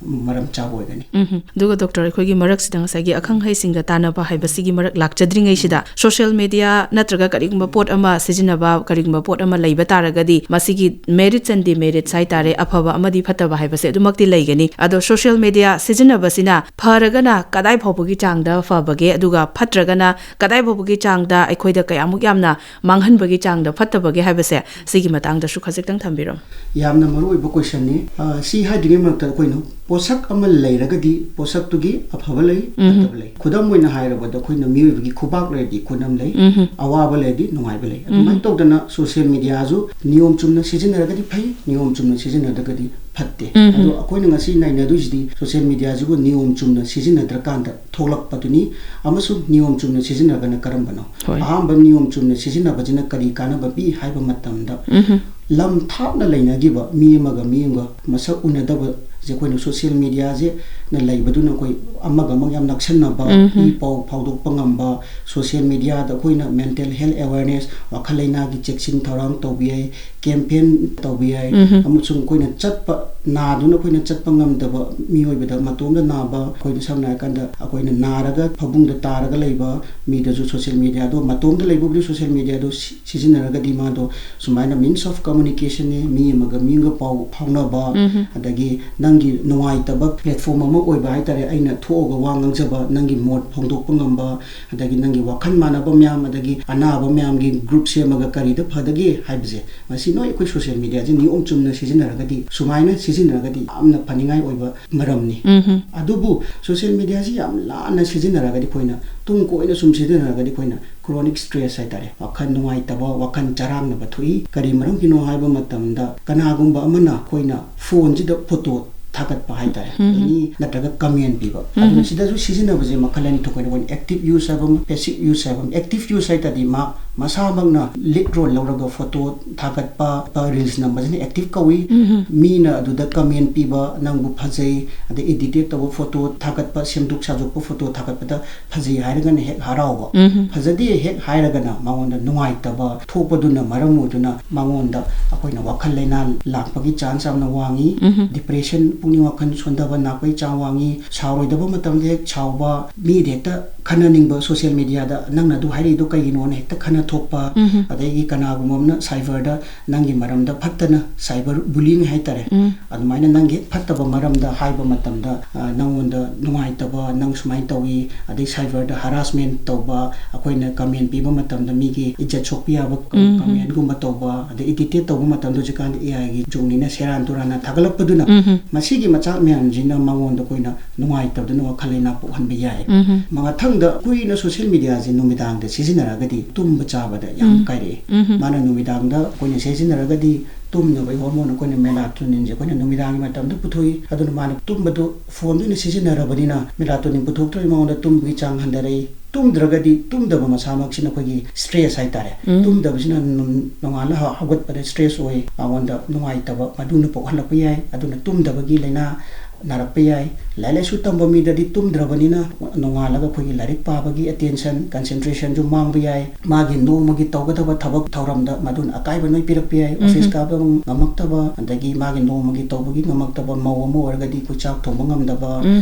ꯃꯔꯝ ꯆꯥꯕ ꯑꯣꯏꯒꯅꯤ꯫ ꯎꯝ꯫ ꯑꯗꯨꯒ ꯗꯣꯛꯇꯔ, ꯑꯩꯈꯣꯏꯒꯤ ꯃꯔꯛꯁꯤꯗ ꯉꯁꯥꯏꯒꯤ ꯑꯈꯪ ꯑꯍꯩꯁꯤꯡꯒ ꯇꯥꯟꯅꯕ ꯍꯥꯏꯕꯁꯤꯒꯤ ꯃꯔꯛ ꯂꯥꯛꯆꯗ꯭ꯔꯤꯉꯩꯁꯤꯗ, ꯁꯣꯁꯤꯌꯦꯜ ꯃꯦꯗꯤꯌꯥ ꯅꯠꯇ꯭ꯔꯒ ꯀꯔꯤꯒꯨꯝꯕ ꯄꯣꯠ ꯑꯃ ꯁꯤꯖꯤꯟꯅꯕ, ꯀꯔꯤꯒꯨꯝꯕ ꯄꯣꯠ ꯑꯃ ꯂꯩꯕ ꯇꯥꯔꯒꯗꯤ, ꯃꯁꯤꯒꯤ merits and demerits ꯍꯥꯏꯇꯥꯔꯦ, ꯑꯐꯕ ꯑꯃꯗꯤ ꯐꯠꯇꯕ ꯍꯥꯏꯕꯁꯦ ꯑꯗꯨꯃꯛꯇꯤ ꯂꯩꯒꯅꯤ꯫ ꯑꯗꯣ ꯁꯣꯁꯤꯌꯦꯜ ꯃꯦꯗꯤꯌꯥ ꯁꯤꯖꯤꯟꯅꯕꯁꯤꯅ ꯐꯔꯒꯅ ꯀꯗꯥꯏ ꯐꯥꯎꯕꯒꯤ ꯆꯥꯡꯗ ꯐꯕꯒꯦ, ꯑꯗꯨꯒ ꯐꯠꯇ꯭ꯔꯒꯅ ꯀꯗꯥꯏ ꯐꯥꯎꯕꯒꯤ ꯆꯥꯡꯗ ꯑꯩꯈꯣꯏꯗ ꯀꯌꯥꯃꯨꯛ ꯌꯥꯝꯅ ꯃꯥꯡꯍꯟꯕꯒꯤ ꯆꯥꯡꯗ ꯐꯠꯇꯕꯒꯦ ꯍꯥꯏꯕꯁꯦ, ꯁꯤꯒꯤ ꯃꯇꯥꯡꯗꯁꯨ ꯈꯖꯤꯛꯇꯪ ꯊꯝꯕꯤꯔꯝꯃꯨ꯫ ꯌꯥꯝꯅ ꯃꯔꯨꯑꯣꯏꯕ question-ꯅꯤ꯫ ꯑ, ꯁꯤ ꯍꯥꯏꯗ꯭ꯔꯤꯉꯩ ꯃꯔꯛꯇ ꯑꯩꯈꯣꯏꯅ ꯄꯣꯠꯁꯛ ꯑꯃ ꯂꯩꯔꯒꯗꯤ ꯄꯣꯠꯁꯛꯇꯨꯒꯤ ꯑꯐꯕ ꯂꯩ, ꯎꯝ꯫ ꯐꯠꯇꯕ ꯂꯩ꯫ ꯈꯨꯗꯝ ꯑꯣꯏꯅ ꯍꯥꯏꯔꯕꯗ, ꯑꯩꯈꯣꯏꯅ ꯃꯤꯑꯣꯏꯕꯒꯤ ꯈꯨꯕꯥꯛ ꯂꯩꯔꯗꯤ ꯈꯨꯅꯝ ꯂꯩ, ꯎꯝ꯫ ꯑꯋꯥꯕ ꯂꯩꯔꯗꯤ ꯅꯨꯡꯉꯥꯏꯕ ꯂꯩ꯫ ꯑꯗꯨꯃꯥꯏꯅ ꯎꯝ꯫ ꯇꯧꯗꯅ ꯁꯣꯁꯤꯌꯦꯜ ꯃꯤꯗꯤꯌꯥꯁꯨ ꯅꯤꯌꯣꯝ ꯆꯨꯝꯅ ꯁꯤꯖꯤꯟꯅꯔꯒꯗꯤ ꯐꯩ, ꯅꯤꯌꯣꯝ ꯆꯨꯝꯅ ꯁꯤꯖꯤꯟꯅꯗ꯭ꯔꯒꯗꯤ ꯐꯠꯇꯦ꯫ ꯎꯝ꯫ ꯑꯗꯣ ꯑꯩꯈꯣꯏꯅ ꯉꯁꯤ ꯅꯩꯅꯗꯣꯏꯁꯤꯗꯤ ꯁꯣꯁꯤꯌꯦꯜ ꯃꯤꯗꯤꯌꯥꯁꯤꯕꯨ ꯅꯤꯌꯣꯝ ꯆꯨꯝꯅ ꯁꯤꯖꯤꯟꯅꯗ꯭ꯔꯀꯥꯟꯗ ꯊꯣꯛꯂꯛꯄꯗꯨꯅꯤ, ꯑꯃꯁꯨꯡ ꯅꯤꯌꯣꯝ ꯆꯨꯝꯅ ꯁꯤꯖꯤꯟꯅꯔꯒꯅ ꯀꯔꯝꯕꯅꯣ? ꯍꯣꯏ꯫ ꯑꯍꯥꯟꯕ, ꯅꯤꯌꯣꯝ ꯆꯨꯝꯅ ꯁꯤꯖꯤꯟꯅꯕꯁꯤꯅ ꯀꯔꯤ ꯀꯥꯟꯅꯕ ꯄꯤ ꯍꯥꯏꯕ ꯃꯇꯝꯗ, ꯎꯝ꯫ ꯂꯝ ꯊꯥꯞꯅ ꯂꯩꯅꯈꯤꯕ ꯃꯤ ꯑꯃꯒ ꯃꯤ ꯑꯃꯒ ꯃꯁꯛ ꯎꯅꯗꯕꯁꯦ ꯑꯩꯈꯣꯏꯅ ꯁꯣꯁꯤꯌꯦꯜ ꯃꯤꯗꯤꯌꯥꯁꯦꯅ ꯂꯩꯕꯗꯨꯅ ꯑꯩꯈꯣꯏ ꯑꯃꯒ ꯑꯃꯒ ꯌꯥꯝ ꯅꯛꯁꯟꯅꯕ, ꯎꯝ꯫ ꯏ ꯄꯥꯎ ꯐꯥꯎꯗꯣꯛꯄ ꯉꯝꯕ, ꯁꯣꯁꯤꯌꯦꯜ ꯃꯤꯗꯤꯌꯥꯗ ꯑꯩꯈꯣꯏꯅ ꯃꯦꯟꯇꯦꯜ ꯍꯦꯜꯊ ꯑꯦꯋꯦꯌꯔꯅꯦꯁ, ꯋꯥꯈꯜ ꯂꯩꯅꯥꯒꯤ ꯆꯦꯛꯁꯤꯟ ꯊꯧꯔꯥꯡ ꯇꯧꯕ ꯌꯥꯏ, ꯀꯦꯝꯄꯦꯟ ꯇꯧꯕ ꯌꯥꯏ, ꯎꯝ꯫ ꯑꯃꯁꯨꯡ ꯑꯩꯈꯣꯏꯅ ꯆꯠꯄ, ꯅꯥꯗꯨꯅ ꯑꯩꯈꯣꯏꯅ ꯆꯠꯄ ꯉꯝꯗꯕ ꯃꯤꯑꯣꯏꯕꯗ, ꯃꯇꯣꯝꯗ ꯅꯥꯕ, ꯑꯩꯈꯣꯏꯅ ꯁꯝꯅ ꯍꯥꯏꯔꯀꯥꯟꯗ ꯑꯩꯈꯣꯏꯅ ꯅꯥꯔꯒ ꯐꯃꯨꯡꯗ ꯇꯥꯔꯒ ꯂꯩꯕ ꯃꯤꯗꯁꯨ ꯁꯣꯁꯤꯌꯦꯜ ꯃꯤꯗꯤꯌꯥꯗꯣ, ꯃꯇꯣꯝꯗ ꯂꯩꯕꯕꯨꯗꯤ ꯁꯣꯁꯤꯌꯦꯜ ꯃꯤꯗꯤꯌꯥꯗꯣ ꯁꯤ-, ꯁꯤꯖꯤꯟꯅꯔꯒꯗꯤ ꯃꯥꯗꯣ ꯁꯨꯃꯥꯏꯅ means of communication ꯅꯤ, ꯃꯤ ꯑꯃꯒ ꯃꯤ ꯑꯃꯒ ꯄꯥꯎ ꯐꯥꯎꯅꯕ, ꯎꯝ꯫ ꯑꯗꯒꯤ ꯅꯪꯒꯤ ꯅꯨꯡꯉꯥꯏꯇꯕ platform ꯑꯃ ꯑꯣꯏꯕ ꯍꯥꯏꯇꯥꯔꯦ, ꯑꯩꯅ ꯊꯣꯛꯑꯒ ꯋꯥ ꯉꯥꯡꯖꯕ, ꯅꯪꯒꯤ ꯃꯣꯠ ꯐꯣꯡꯗꯣꯛꯄ ꯉꯝꯕ, ꯑꯗꯒꯤ ꯅꯪꯒꯤ ꯋꯥꯈꯜ ꯃꯥꯟꯅꯕ ꯃꯌꯥꯝ, ꯑꯗꯒꯤ ꯑꯅꯥꯕ ꯃꯌꯥꯝꯒꯤ group ꯁꯦꯝꯃꯒ ꯀꯔꯤꯗ ꯐꯗꯒꯦ ꯍꯥꯏꯕꯁꯦ, ꯃꯁꯤ ꯅꯣꯏ ꯑꯩꯈꯣꯏ ꯁꯣꯁꯤꯌꯦꯜ ꯃꯤꯗꯤꯌꯥꯁꯤ ꯅꯤꯌꯣꯝ ꯆꯨꯝꯅ ꯁꯤꯖꯤꯟꯅꯔꯒꯗꯤ, ꯁꯨꯃꯥꯏꯅ ꯁꯤꯖꯤꯟꯅꯔꯒꯗꯤ ꯌꯥꯝꯅ ꯐꯅꯤꯡꯉꯥꯏ ꯑꯣꯏꯕ ꯃꯔꯝꯅꯤ꯫ ꯎꯝ꯫ ꯑꯗꯨꯕꯨ ꯁꯣꯁꯤꯌꯦꯜ ꯃꯤꯗꯤꯌꯥꯁꯤ ꯌꯥꯝ ꯂꯥꯟꯅ ꯁꯤꯖꯤꯟꯅꯔꯒꯗꯤ, ꯑꯩꯈꯣꯏꯅ ꯇꯨꯡ ꯀꯣꯏꯅ ꯁꯨꯝ ꯁꯤꯖꯤꯟꯅꯔꯒꯗꯤ, ꯑꯩꯈꯣꯏꯅ chronic stress ꯍꯥꯏꯇꯥꯔꯦ, ꯋꯥꯈꯜ ꯅꯨꯡꯉꯥꯏꯇꯕ, ꯋꯥꯈꯜ ꯆꯔꯥꯡꯅꯕ ꯊꯣꯛꯏ꯫ ꯀꯔꯤ ꯃꯔꯝꯒꯤꯅꯣ ꯍꯥꯏꯕ ꯃꯇꯝꯗ, ꯀꯅꯥꯒꯨꯝꯕ ꯑꯃꯅ ꯑꯩꯈꯣꯏꯅ ꯐꯣꯟꯁꯤꯗ ꯐꯣꯇꯣ ꯊꯥꯒꯠꯄ ꯍꯥꯏꯇꯥꯔꯦ, ꯎꯝ꯫ ꯑꯦꯅꯤ ꯅꯠꯇ꯭ꯔꯒ ꯀꯃꯦꯟ ꯄꯤꯕ, ꯎꯝ꯫ ꯑꯗꯨꯅ ꯁꯤꯗꯁꯨ ꯁꯤꯖꯤꯟꯅꯕꯁꯦ ꯃꯈꯜ ꯑꯅꯤ ꯊꯣꯛꯄ, ꯑꯩꯈꯣꯏꯅ active use ꯍꯥꯏꯕ ꯑꯃ, passive use ꯍꯥꯏꯕ ꯑꯃ꯫ Active use ꯍꯥꯏ ꯇꯥꯔꯗꯤ ꯃꯥ ꯃꯁꯥꯃꯛꯅ lead role ꯂꯧꯔꯒ ꯐꯣꯇꯣ ꯊꯥꯒꯠꯄ, reels ꯅꯝꯕꯁꯤꯅ active ꯀꯧꯏ꯫ ꯎꯝ꯫ ꯃꯤꯅ ꯑꯗꯨꯗ ꯀꯃꯦꯟ ꯄꯤꯕ, ꯅꯪꯕꯨ ꯐꯖꯩ, ꯑꯗꯩ edit ꯇꯧꯕ ꯐꯣꯇꯣ ꯊꯥꯒꯠꯄ, ꯁꯦꯝꯗꯣꯛ ꯁꯥꯗꯣꯛꯄ ꯐꯣꯇꯣ ꯊꯥꯒꯠꯄꯗ ꯐꯖꯩ ꯍꯥꯏꯔꯒꯅ ꯍꯦꯛ ꯍꯔꯥꯎꯕ, ꯎꯝ꯫ ꯐꯖꯗꯦ ꯍꯦꯛ ꯍꯥꯏꯔꯒꯅ ꯃꯉꯣꯟꯗ ꯅꯨꯡꯉꯥꯏꯇꯕ ꯊꯣꯛꯄꯗꯨꯅ ꯃꯔꯝ ꯑꯣꯏꯗꯨꯅ ꯃꯉꯣꯟꯗ ꯑꯩꯈꯣꯏꯅ ꯋꯥꯈꯜ ꯂꯩꯅꯥ ꯂꯥꯛꯄꯒꯤ chance ꯌꯥꯝꯅ ꯋꯥꯡꯉꯤ꯫ ꯎꯝ꯫ Depression, ꯄꯨꯛꯅꯤꯡ ꯋꯥꯈꯜ ꯁꯣꯟꯊꯕ ꯂꯥꯛꯄꯒꯤ ꯆꯥꯡ ꯋꯥꯡꯉꯤ꯫ ꯁꯥꯎꯔꯣꯏꯗꯕ ꯃꯇꯝꯗ ꯍꯦꯛ ꯁꯥꯎꯕ, ꯃꯤꯗ ꯍꯦꯛꯇ ꯈꯟꯅꯅꯤꯡꯕ, ꯁꯣꯁꯤꯌꯦꯜ ꯃꯤꯗꯤꯌꯥꯗ ꯅꯪꯅ ꯑꯗꯨ ꯍꯥꯏꯔꯛꯏꯗꯣ ꯀꯩꯒꯤꯅꯣꯅ ꯍꯦꯛꯇ ꯈꯟꯅ ꯊꯣꯛꯄ, ꯑꯗꯒꯤ ꯀꯅꯥꯒꯨꯝꯕ ꯑꯃꯅ cyberꯗ ꯅꯪꯒꯤ ꯃꯔꯝꯗ ꯐꯠꯇꯅ cyber bullying ꯍꯥꯏꯇꯥꯔꯦ, ꯑꯗꯨꯃꯥꯏꯅ ꯅꯪꯒꯤ ꯍꯦꯛ ꯐꯠꯇꯕ ꯃꯔꯝꯗ ꯍꯥꯏꯕ ꯃꯇꯝꯗ, ꯑ, ꯅꯪꯉꯣꯟꯗ ꯅꯨꯡꯉꯥꯏꯇꯕ, ꯅꯪ ꯁꯨꯃꯥꯏꯅ ꯇꯧꯏ, ꯑꯗꯩ cyberꯗ harassment ꯇꯧꯕ, ꯑꯩꯈꯣꯏꯅ comment ꯄꯤꯕ ꯃꯇꯝꯗ ꯃꯤꯒꯤ ꯏꯖꯠ ꯁꯣꯛꯄ ꯌꯥꯕ commentꯒꯨꯝꯕ ꯇꯧꯕ, ꯑꯗꯩ irritate ꯇꯧꯕ ꯃꯇꯝꯗ, ꯍꯧꯖꯤꯛꯀꯥꯟꯗꯤ AIꯒꯤ ꯖꯨꯒꯅꯤꯅ ꯁꯦꯔꯥꯟ ꯇꯨꯔꯥꯟꯅ ꯊꯥꯒꯠꯂꯛꯄꯗꯨꯅ, ꯃꯁꯤꯒꯤ ꯃꯆꯥꯛ ꯃꯌꯥꯝꯁꯤꯅ ꯃꯉꯣꯟꯗ ꯑꯩꯈꯣꯏꯅ ꯅꯨꯡꯉꯥꯏꯇꯕꯗꯨꯅ ꯋꯥꯈꯜ ꯂꯩꯅꯥ ꯄꯣꯛꯍꯟꯕ ꯌꯥꯏ꯫ ꯃꯊꯪꯗ ꯀꯨꯏꯅ social mediaꯁꯦ ꯅꯨꯃꯤꯗꯥꯡꯗ ꯁꯤꯖꯤꯟꯅꯔꯒꯗꯤ ꯇꯨꯝꯕ ꯆꯥꯕꯗ ꯌꯥꯝ ꯀꯥꯏꯔꯛꯏ꯫ ꯃꯥꯅ ꯅꯨꯃꯤꯗꯥꯡꯗ ꯑꯩꯈꯣꯏꯅ ꯁꯤꯖꯤꯟꯅꯔꯒꯗꯤ ꯇꯨꯝꯅꯕꯒꯤ hormoneꯁꯦ, ꯑꯩꯈꯣꯏꯅ melatoninꯁꯦ ꯑꯩꯈꯣꯏꯅ ꯅꯨꯃꯤꯗꯥꯡꯒꯤ ꯃꯇꯝꯗ ꯄꯨꯊꯣꯛꯏ꯫ ꯑꯗꯨꯅ ꯃꯥꯅ ꯇꯨꯝꯕꯗꯣ phoneꯗ ꯑꯣꯏꯅ ꯁꯤꯖꯤꯟꯅꯔꯕꯅꯤꯅ melatonin ꯄꯨꯊꯣꯛꯇ꯭ꯔꯕꯅꯤꯅ ꯃꯉꯣꯟꯗ ꯇꯨꯝꯕꯒꯤ ꯆꯥꯡ ꯍꯟꯊꯔꯛꯏ꯫ ꯇꯨꯝꯗ꯭ꯔꯒꯗꯤ, ꯇꯨꯝꯗꯕ ꯃꯁꯥꯃꯛꯁꯤꯅ ꯑꯩꯈꯣꯏꯒꯤ stress ꯍꯥꯏꯇꯥꯔꯦ꯫ ꯇꯨꯝꯗꯕꯁꯤꯅ ꯅꯨꯡ-, ꯅꯣꯡꯉꯥꯜꯂ ꯍ-, ꯍꯧꯒꯠꯄꯗ stress ꯑꯣꯏ, ꯃꯉꯣꯟꯗ ꯅꯨꯡꯉꯥꯏꯇꯕ ꯃꯗꯨꯅ ꯄꯣꯛꯍꯜꯂꯛꯄ ꯌꯥꯏ꯫ ꯑꯗꯨꯅ ꯇꯨꯝꯗꯕꯒꯤ ꯂꯥꯏꯅꯥ ꯅꯥꯔꯛꯄ ꯌꯥꯏ꯫ ꯂꯥꯏꯔꯤꯛ ꯂꯥꯏꯁꯨ ꯇꯝꯕ ꯃꯤꯗꯗꯤ ꯇꯨꯝꯗ꯭ꯔꯕꯅꯤꯅ ꯅꯣꯡꯉꯥꯜꯂꯒ ꯑꯩꯈꯣꯏꯒꯤ ꯂꯥꯏꯔꯤꯛ ꯄꯥꯕꯒꯤ attention, concentrationꯁꯨ ꯃꯥꯡꯕ ꯌꯥꯏ꯫ ꯃꯥꯒꯤ ꯅꯣꯡꯃꯒꯤ ꯇꯧꯒꯗꯕ ꯊꯕꯛ ꯊꯧꯔꯝꯗ ꯃꯗꯨꯅ ꯑꯀꯥꯏꯕ ꯂꯣꯏ ꯄꯤꯔꯛꯄ ꯌꯥꯏ꯫ Office ꯀꯥꯕ ꯉꯝꯃꯛꯇꯕ, ꯑꯗꯒꯤ ꯃꯥꯒꯤ ꯅꯣꯡꯃꯒꯤ ꯇꯧꯕꯒꯤ ꯉꯝꯃꯛꯇꯕ, ꯃꯧ ꯑꯃ ꯑꯣꯏꯔꯒꯗꯤ ꯑꯩꯈꯣꯏ ꯆꯥꯛ ꯊꯣꯡꯕ ꯉꯝꯗꯕ,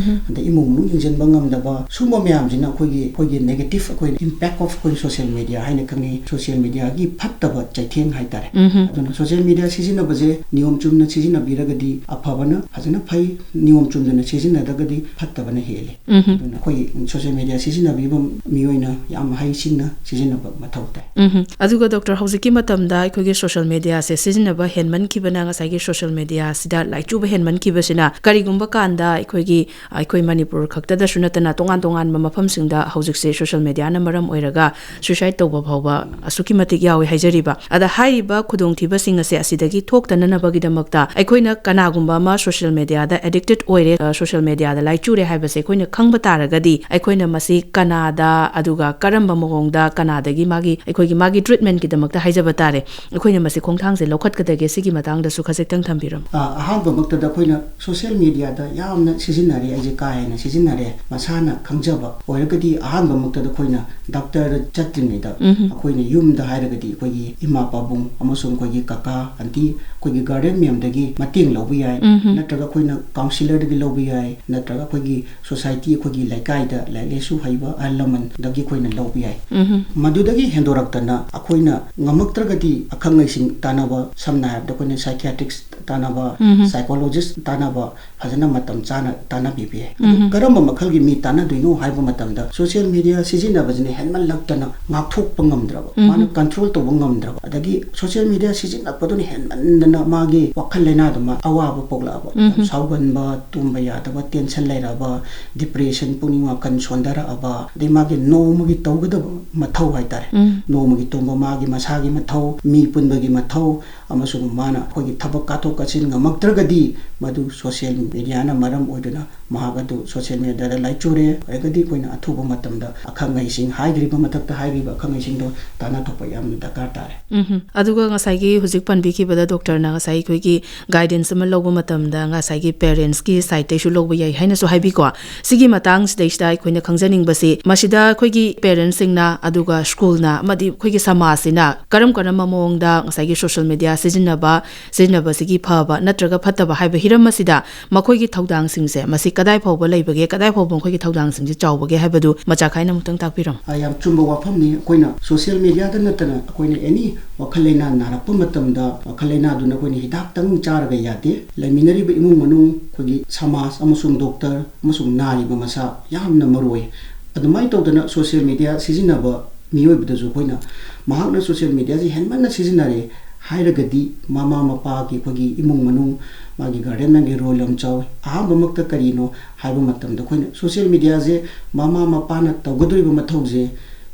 ꯑꯗꯩ ꯏꯃꯨꯡ ꯃꯅꯨꯡ ꯌꯦꯡꯁꯤꯟꯕ ꯉꯝꯗꯕ, ꯁꯨꯝꯕ ꯃꯌꯥꯝꯁꯤꯅ ꯑꯩꯈꯣꯏꯒꯤ, ꯑꯩꯈꯣꯏꯒꯤ negative, ꯑꯩꯈꯣꯏ impact of ꯑꯩꯈꯣꯏ social media ꯍꯥꯏꯅ ꯈꯪꯅꯩ꯫ Social mediaꯒꯤ ꯐꯠꯇꯕ ꯆꯩꯊꯦꯡ ꯍꯥꯏꯇꯥꯔꯦ꯫ ꯑꯗꯨꯅ social media ꯁꯤꯖꯤꯟꯅꯕꯁꯦ ꯅꯤꯌꯣꯝ ꯆꯨꯝꯅ ꯁꯤꯖꯤꯟꯅꯕꯤꯔꯒꯗꯤ ꯑꯐꯕꯅ ꯐꯖꯅ ꯐꯩ, ꯅꯤꯌꯣꯝ ꯆꯨꯝꯗꯅ ꯁꯤꯖꯤꯟꯅꯗ꯭ꯔꯒꯗꯤ ꯐꯠꯇꯕꯅ ꯍꯦꯜꯂꯤ꯫ ꯑꯗꯨꯅ ꯑꯩꯈꯣꯏ social media ꯁꯤꯖꯤꯟꯅꯕꯤꯕ ꯃꯤꯑꯣꯏꯅ ꯌꯥꯝ ꯍꯩꯁꯤꯡꯅ ꯁꯤꯖꯤꯟꯅꯕ ꯃꯊꯧ ꯇꯥꯏ꯫ ꯎꯝ꯫ ꯑꯗꯨꯒ doctor, ꯍꯧꯖꯤꯛꯀꯤ ꯃꯇꯝꯗ ꯑꯩꯈꯣꯏꯒꯤ social mediaꯁꯦ ꯁꯤꯖꯤꯟꯅꯕ ꯍꯦꯟꯃꯟꯈꯤꯕꯅ, ꯉꯁꯥꯏꯒꯤ social mediaꯁꯤꯗ ꯂꯥꯏꯆꯨꯕ ꯍꯦꯟꯃꯟꯈꯤꯕꯁꯤꯅ ꯀꯔꯤꯒꯨꯝꯕ ꯀꯥꯟꯗ ꯑꯩꯈꯣꯏꯒꯤ, ꯑꯩꯈꯣꯏ ꯃꯅꯤꯄꯨꯔ ꯈꯛꯇꯗꯁꯨ ꯅꯠꯇꯅ ꯇꯣꯉꯥꯟ ꯇꯣꯉꯥꯟꯕ ꯃꯐꯝꯁꯤꯡꯗ ꯍꯧꯖꯤꯛꯁꯦ social mediaꯅ ꯃꯔꯝ ꯑꯣꯏꯔꯒ suicide ꯇꯧꯕ ꯐꯥꯎꯕ ꯑꯁꯨꯛꯀꯤ ꯃꯇꯤꯛ ꯌꯥꯎꯏ ꯍꯥꯏꯖꯔꯤꯕ꯫ ꯑꯗ ꯍꯥꯏꯔꯤꯕ ꯈꯨꯗꯣꯡꯊꯤꯕꯁꯤꯡ ꯑꯁꯦ ꯑꯁꯤꯗꯒꯤ ꯊꯣꯛꯇꯅꯅꯕꯒꯤꯗꯃꯛꯇ ꯑꯩꯈꯣꯏꯅ ꯀꯅꯥꯒꯨꯝꯕ ꯑꯃ social mediaꯗ addicted ꯑꯣꯏꯔꯦ, ꯑ, social mediaꯗ ꯂꯥꯏꯆꯨꯔꯦ ꯍꯥꯏꯕꯁꯦ ꯑꯩꯈꯣꯏꯅ ꯈꯪꯕ ꯇꯥꯔꯒꯗꯤ, ꯑꯩꯈꯣꯏꯅ ꯃꯁꯤ ꯀꯅꯥꯗ, ꯑꯗꯨꯒ ꯀꯔꯝꯕ ꯃꯑꯣꯡꯗ ꯀꯅꯥꯗꯒꯤ ꯃꯥꯒꯤ, ꯑꯩꯈꯣꯏꯒꯤ ꯃꯥꯒꯤ treatmentꯀꯤꯗꯃꯛꯇ ꯍꯥꯏꯖꯕ ꯇꯥꯔꯦ, ꯑꯩꯈꯣꯏꯅ ꯃꯁꯤ ꯈꯣꯡꯊꯥꯡꯁꯦ ꯂꯧꯈꯠꯀꯗꯒꯦ? ꯁꯤꯒꯤ ꯃꯇꯥꯡꯗꯁꯨ ꯈꯖꯤꯛꯇꯪ ꯊꯝꯕꯤꯔꯝꯃꯨ꯫ ꯑ, ꯑꯍꯥꯟꯕꯃꯛꯇꯗ ꯑꯩꯈꯣꯏꯅ social mediaꯗ ꯌꯥꯝꯅ ꯁꯤꯖꯤꯟꯅꯔꯦ, ꯑꯩꯁꯦ ꯀꯥ ꯍꯦꯟꯅ ꯁꯤꯖꯤꯟꯅꯔꯦ, ꯃꯁꯥꯅ ꯈꯪꯖꯕ ꯑꯣꯏꯔꯒꯗꯤ, ꯑꯍꯥꯟꯕꯃꯛꯇꯗ ꯑꯩꯈꯣꯏꯅ doctorꯗ ꯆꯠꯇ꯭ꯔꯤꯉꯩꯗ, ꯑꯩꯈꯣꯏꯅ ꯌꯨꯝꯗ ꯍꯥꯏꯔꯒꯗꯤ ꯑꯩꯈꯣꯏꯒꯤ ꯏꯃꯥ ꯄꯥꯕꯨꯡ ꯑꯃꯁꯨꯡ ꯑꯩꯈꯣꯏꯒꯤ ꯀꯀꯥ, aunty, ꯑꯩꯈꯣꯏꯒꯤ guardian ꯃꯌꯥꯝꯗꯒꯤ ꯃꯇꯦꯡ ꯂꯧꯕ ꯌꯥꯏ꯫ ꯅꯠꯇ꯭ꯔꯒ ꯑꯩꯈꯣꯏꯅ counselling ꯗꯤꯂꯔꯗꯒꯤ ꯂꯧꯕ ꯌꯥꯏ, ꯅꯠꯇ꯭ꯔꯒ ꯑꯩꯈꯣꯏꯒꯤ ꯁꯣꯁꯥꯏꯇꯤ, ꯑꯩꯈꯣꯏꯒꯤ ꯂꯩꯀꯥꯏꯗ ꯂꯥꯏꯔꯤꯛ ꯂꯥꯏꯁꯨ ꯍꯩꯕ ꯑꯍꯜ ꯂꯃꯟꯗꯒꯤ ꯑꯩꯈꯣꯏꯅ ꯂꯧꯕ ꯌꯥꯏ꯫ ꯎꯝ꯫ ꯃꯗꯨꯗꯒꯤ ꯍꯦꯟꯗꯣꯔꯛꯇꯅ ꯑꯩꯈꯣꯏꯅ ꯉꯝꯃꯛꯇ꯭ꯔꯒꯗꯤ ꯑꯈꯪ ꯑꯍꯩꯁꯤꯡ ꯇꯥꯟꯅꯕ, ꯁꯝꯅ ꯍꯥꯏꯔꯕꯗ ꯑꯩꯈꯣꯏꯅ psychiatrist ꯇꯥꯟꯅꯕ, ꯎꯝ꯫ Psychologist ꯇꯥꯟꯅꯕ, ꯐꯖꯅ ꯃꯇꯝ ꯆꯥꯅ ꯇꯥꯟꯅꯕꯤꯕ ꯌꯥꯏ꯫ ꯑꯗꯨ ꯎꯝ꯫ ꯀꯔꯝꯕ ꯃꯈꯜꯒꯤ ꯃꯤ ꯇꯥꯟꯅꯗꯣꯏꯅꯣ ꯍꯥꯏꯕ ꯃꯇꯝꯗ, social media ꯁꯤꯖꯤꯟꯅꯕꯁꯤꯅ ꯍꯦꯟꯃꯜꯂꯛꯇꯅ ꯉꯥꯛꯊꯣꯛꯄ ꯉꯝꯗ꯭ꯔꯕ, ꯎꯝ꯫ ꯃꯥꯅ control ꯇꯧꯕ ꯉꯝꯗ꯭ꯔꯕ, ꯑꯗꯒꯤ social media ꯁꯤꯖꯤꯟꯅꯔꯛꯄꯗꯨꯅ ꯍꯦꯟꯃꯟꯗꯅ ꯃꯥꯒꯤ ꯋꯥꯈꯜ ꯂꯩꯅꯥꯗꯨꯃ ꯑꯋꯥꯕ ꯄꯣꯛꯂꯛꯑꯕ, ꯎꯝ꯫ ꯁꯥꯎꯒꯟꯕ, ꯇꯨꯝꯕ ꯌꯥꯗꯕ, tension ꯂꯩꯔꯛꯑꯕ, depression, ꯄꯨꯛꯅꯤꯡ ꯋꯥꯈꯜ ꯁꯣꯟꯊꯔꯛꯑꯕ, ꯑꯗꯩ ꯃꯥꯒꯤ ꯅꯣꯡꯃꯒꯤ ꯇꯧꯒꯗꯕ ꯃꯊꯧ ꯍꯥꯏꯇꯥꯔꯦ, ꯎꯝ꯫ ꯅꯣꯡꯃꯒꯤ ꯇꯨꯝꯕ, ꯃꯥꯒꯤ ꯃꯁꯥꯒꯤ ꯃꯊꯧ, ꯃꯤ ꯄꯨꯟꯕꯒꯤ ꯃꯊꯧ, ꯑꯃꯁꯨꯡ ꯃꯥꯅ ꯑꯩꯈꯣꯏꯒꯤ ꯊꯕꯛ ꯀꯥꯊꯣꯛ ꯀꯥꯁꯤꯟ ꯉꯝꯃꯛꯇ꯭ꯔꯒꯗꯤ, ꯃꯗꯨ social mediaꯅ ꯃꯔꯝ ꯑꯣꯏꯗꯨꯅ ꯃꯍꯥꯛ ꯑꯗꯨ social mediaꯗ ꯂꯥꯏꯆꯨꯔꯦ꯫ ꯑꯣꯏꯔꯒꯗꯤ ꯑꯩꯈꯣꯏꯅ ꯑꯊꯨꯕ ꯃꯇꯝꯗ ꯑꯈꯪ ꯑꯍꯩꯁꯤꯡ, ꯍꯥꯏꯈ꯭ꯔꯤꯕ, ꯃꯊꯛꯇ ꯍꯥꯏꯈ꯭ꯔꯤꯕ ꯑꯈꯪ ꯑꯍꯩꯁꯤꯡꯗꯣ ꯇꯥꯟꯅꯊꯣꯛꯄ ꯌꯥꯝꯅ ꯗꯔꯀꯥꯔ ꯇꯥꯔꯦ꯫ ꯎꯝ꯫ ꯑꯗꯨꯒ ꯉꯁꯥꯏꯒꯤ ꯍꯧꯖꯤꯛ ꯄꯟꯕꯤꯈꯤꯕꯗ ꯗꯣꯛꯇꯔꯅ ꯉꯁꯥꯏ ꯑꯩꯈꯣꯏꯒꯤ guidance ꯑꯃ ꯂꯧꯕ ꯃꯇꯝꯗ ꯉꯁꯥꯏꯒꯤ parentsꯀꯤ sideꯇꯩꯁꯨ ꯂꯧꯕ ꯌꯥꯏ ꯍꯥꯏꯅꯁꯨ ꯍꯥꯏꯕꯤꯀꯣ꯫ ꯁꯤꯒꯤ ꯃꯇꯥꯡꯁꯤꯗꯩꯁꯤꯗ ꯑꯩꯈꯣꯏꯅ ꯈꯪꯖꯅꯤꯡꯕꯁꯤ, ꯃꯁꯤꯗ ꯑꯩꯈꯣꯏꯒꯤ parentsꯁꯤꯡꯅ, ꯑꯗꯨꯒ schoolꯅ, ꯑꯃꯗꯤ ꯑꯩꯈꯣꯏꯒꯤ ꯁꯃꯥꯖꯁꯤꯅ ꯀꯔꯝ ꯀꯔꯝꯕ ꯃꯑꯣꯡꯗ ꯉꯁꯥꯏꯒꯤ social media ꯁꯤꯖꯤꯟꯅꯕ, ꯁꯤꯖꯤꯟꯅꯕꯁꯤꯒꯤ ꯐꯕ ꯅꯠꯇ꯭ꯔꯒ ꯐꯠꯇꯕ ꯍꯥꯏꯕ ꯍꯤꯔꯝ ꯑꯁꯤꯗ ꯃꯈꯣꯏꯒꯤ ꯊꯧꯗꯥꯡꯁꯤꯡꯁꯦ, ꯃꯁꯤ ꯀꯗꯥꯏ ꯐꯥꯎꯕ ꯂꯩꯕꯒꯦ, ꯀꯗꯥꯏ ꯐꯥꯎꯕ ꯃꯈꯣꯏꯒꯤ ꯊꯧꯗꯥꯡꯁꯤꯡꯁꯦ ꯆꯥꯎꯕꯒꯦ ꯍꯥꯏꯕꯗꯨ ꯃꯆꯥ ꯈꯥꯏꯅ ꯑꯃꯨꯛꯇꯪ ꯇꯥꯛꯄꯤꯔꯝꯃꯨ꯫ ꯑ, ꯌꯥꯝ ꯆꯨꯝꯕ ꯋꯥꯐꯝꯅꯤ꯫ ꯑꯩꯈꯣꯏꯅ social mediaꯗ ꯅꯠꯇꯅ ꯑꯩꯈꯣꯏꯅ any ꯋꯥꯈꯜ ꯂꯩꯅꯥ ꯅꯥꯔꯛꯄ ꯃꯇꯝꯗ, ꯋꯥꯈꯜ ꯂꯩꯅꯥꯗꯨꯅ ꯑꯩꯈꯣꯏꯅ ꯍꯤꯗꯥꯛꯇꯪ ꯆꯥꯔꯒ ꯌꯥꯗꯦ꯫ ꯂꯩꯃꯤꯟꯅꯔꯤꯕ ꯏꯃꯨꯡ ꯃꯅꯨꯡ, ꯑꯩꯈꯣꯏꯒꯤ ꯁꯃꯥꯖ ꯑꯃꯁꯨꯡ doctor ꯑꯃꯁꯨꯡ ꯅꯥꯔꯤꯕ ꯃꯁꯥ ꯌꯥꯝꯅ ꯃꯔꯨ ꯑꯣꯏ꯫ ꯑꯗꯨꯃꯥꯏꯅ ꯇꯧꯗꯅ social media ꯁꯤꯖꯤꯟꯅꯕ ꯃꯤꯑꯣꯏꯕꯗꯁꯨ ꯑꯩꯈꯣꯏꯅ ꯃꯍꯥꯛꯅ social mediaꯁꯤ ꯍꯦꯟꯃꯟꯅ ꯁꯤꯖꯤꯟꯅꯔꯦ ꯍꯥꯏꯔꯒꯗꯤ, ꯃꯃꯥ ꯃꯄꯥꯒꯤ, ꯑꯩꯈꯣꯏꯒꯤ ꯏꯃꯨꯡ ꯃꯅꯨꯡ, ꯃꯥꯒꯤ guardianꯒꯤ role ꯌꯥꯝ ꯆꯥꯎꯏ꯫ ꯑꯍꯥꯟꯕꯃꯛꯇ ꯀꯔꯤꯅꯣ ꯍꯥꯏꯕ ꯃꯇꯝꯗ, ꯑꯩꯈꯣꯏꯅ social mediaꯁꯦ ꯃꯃꯥ ꯃꯄꯥꯅ ꯇꯧꯒꯗꯧꯔꯤꯕ ꯃꯊꯧꯁꯦ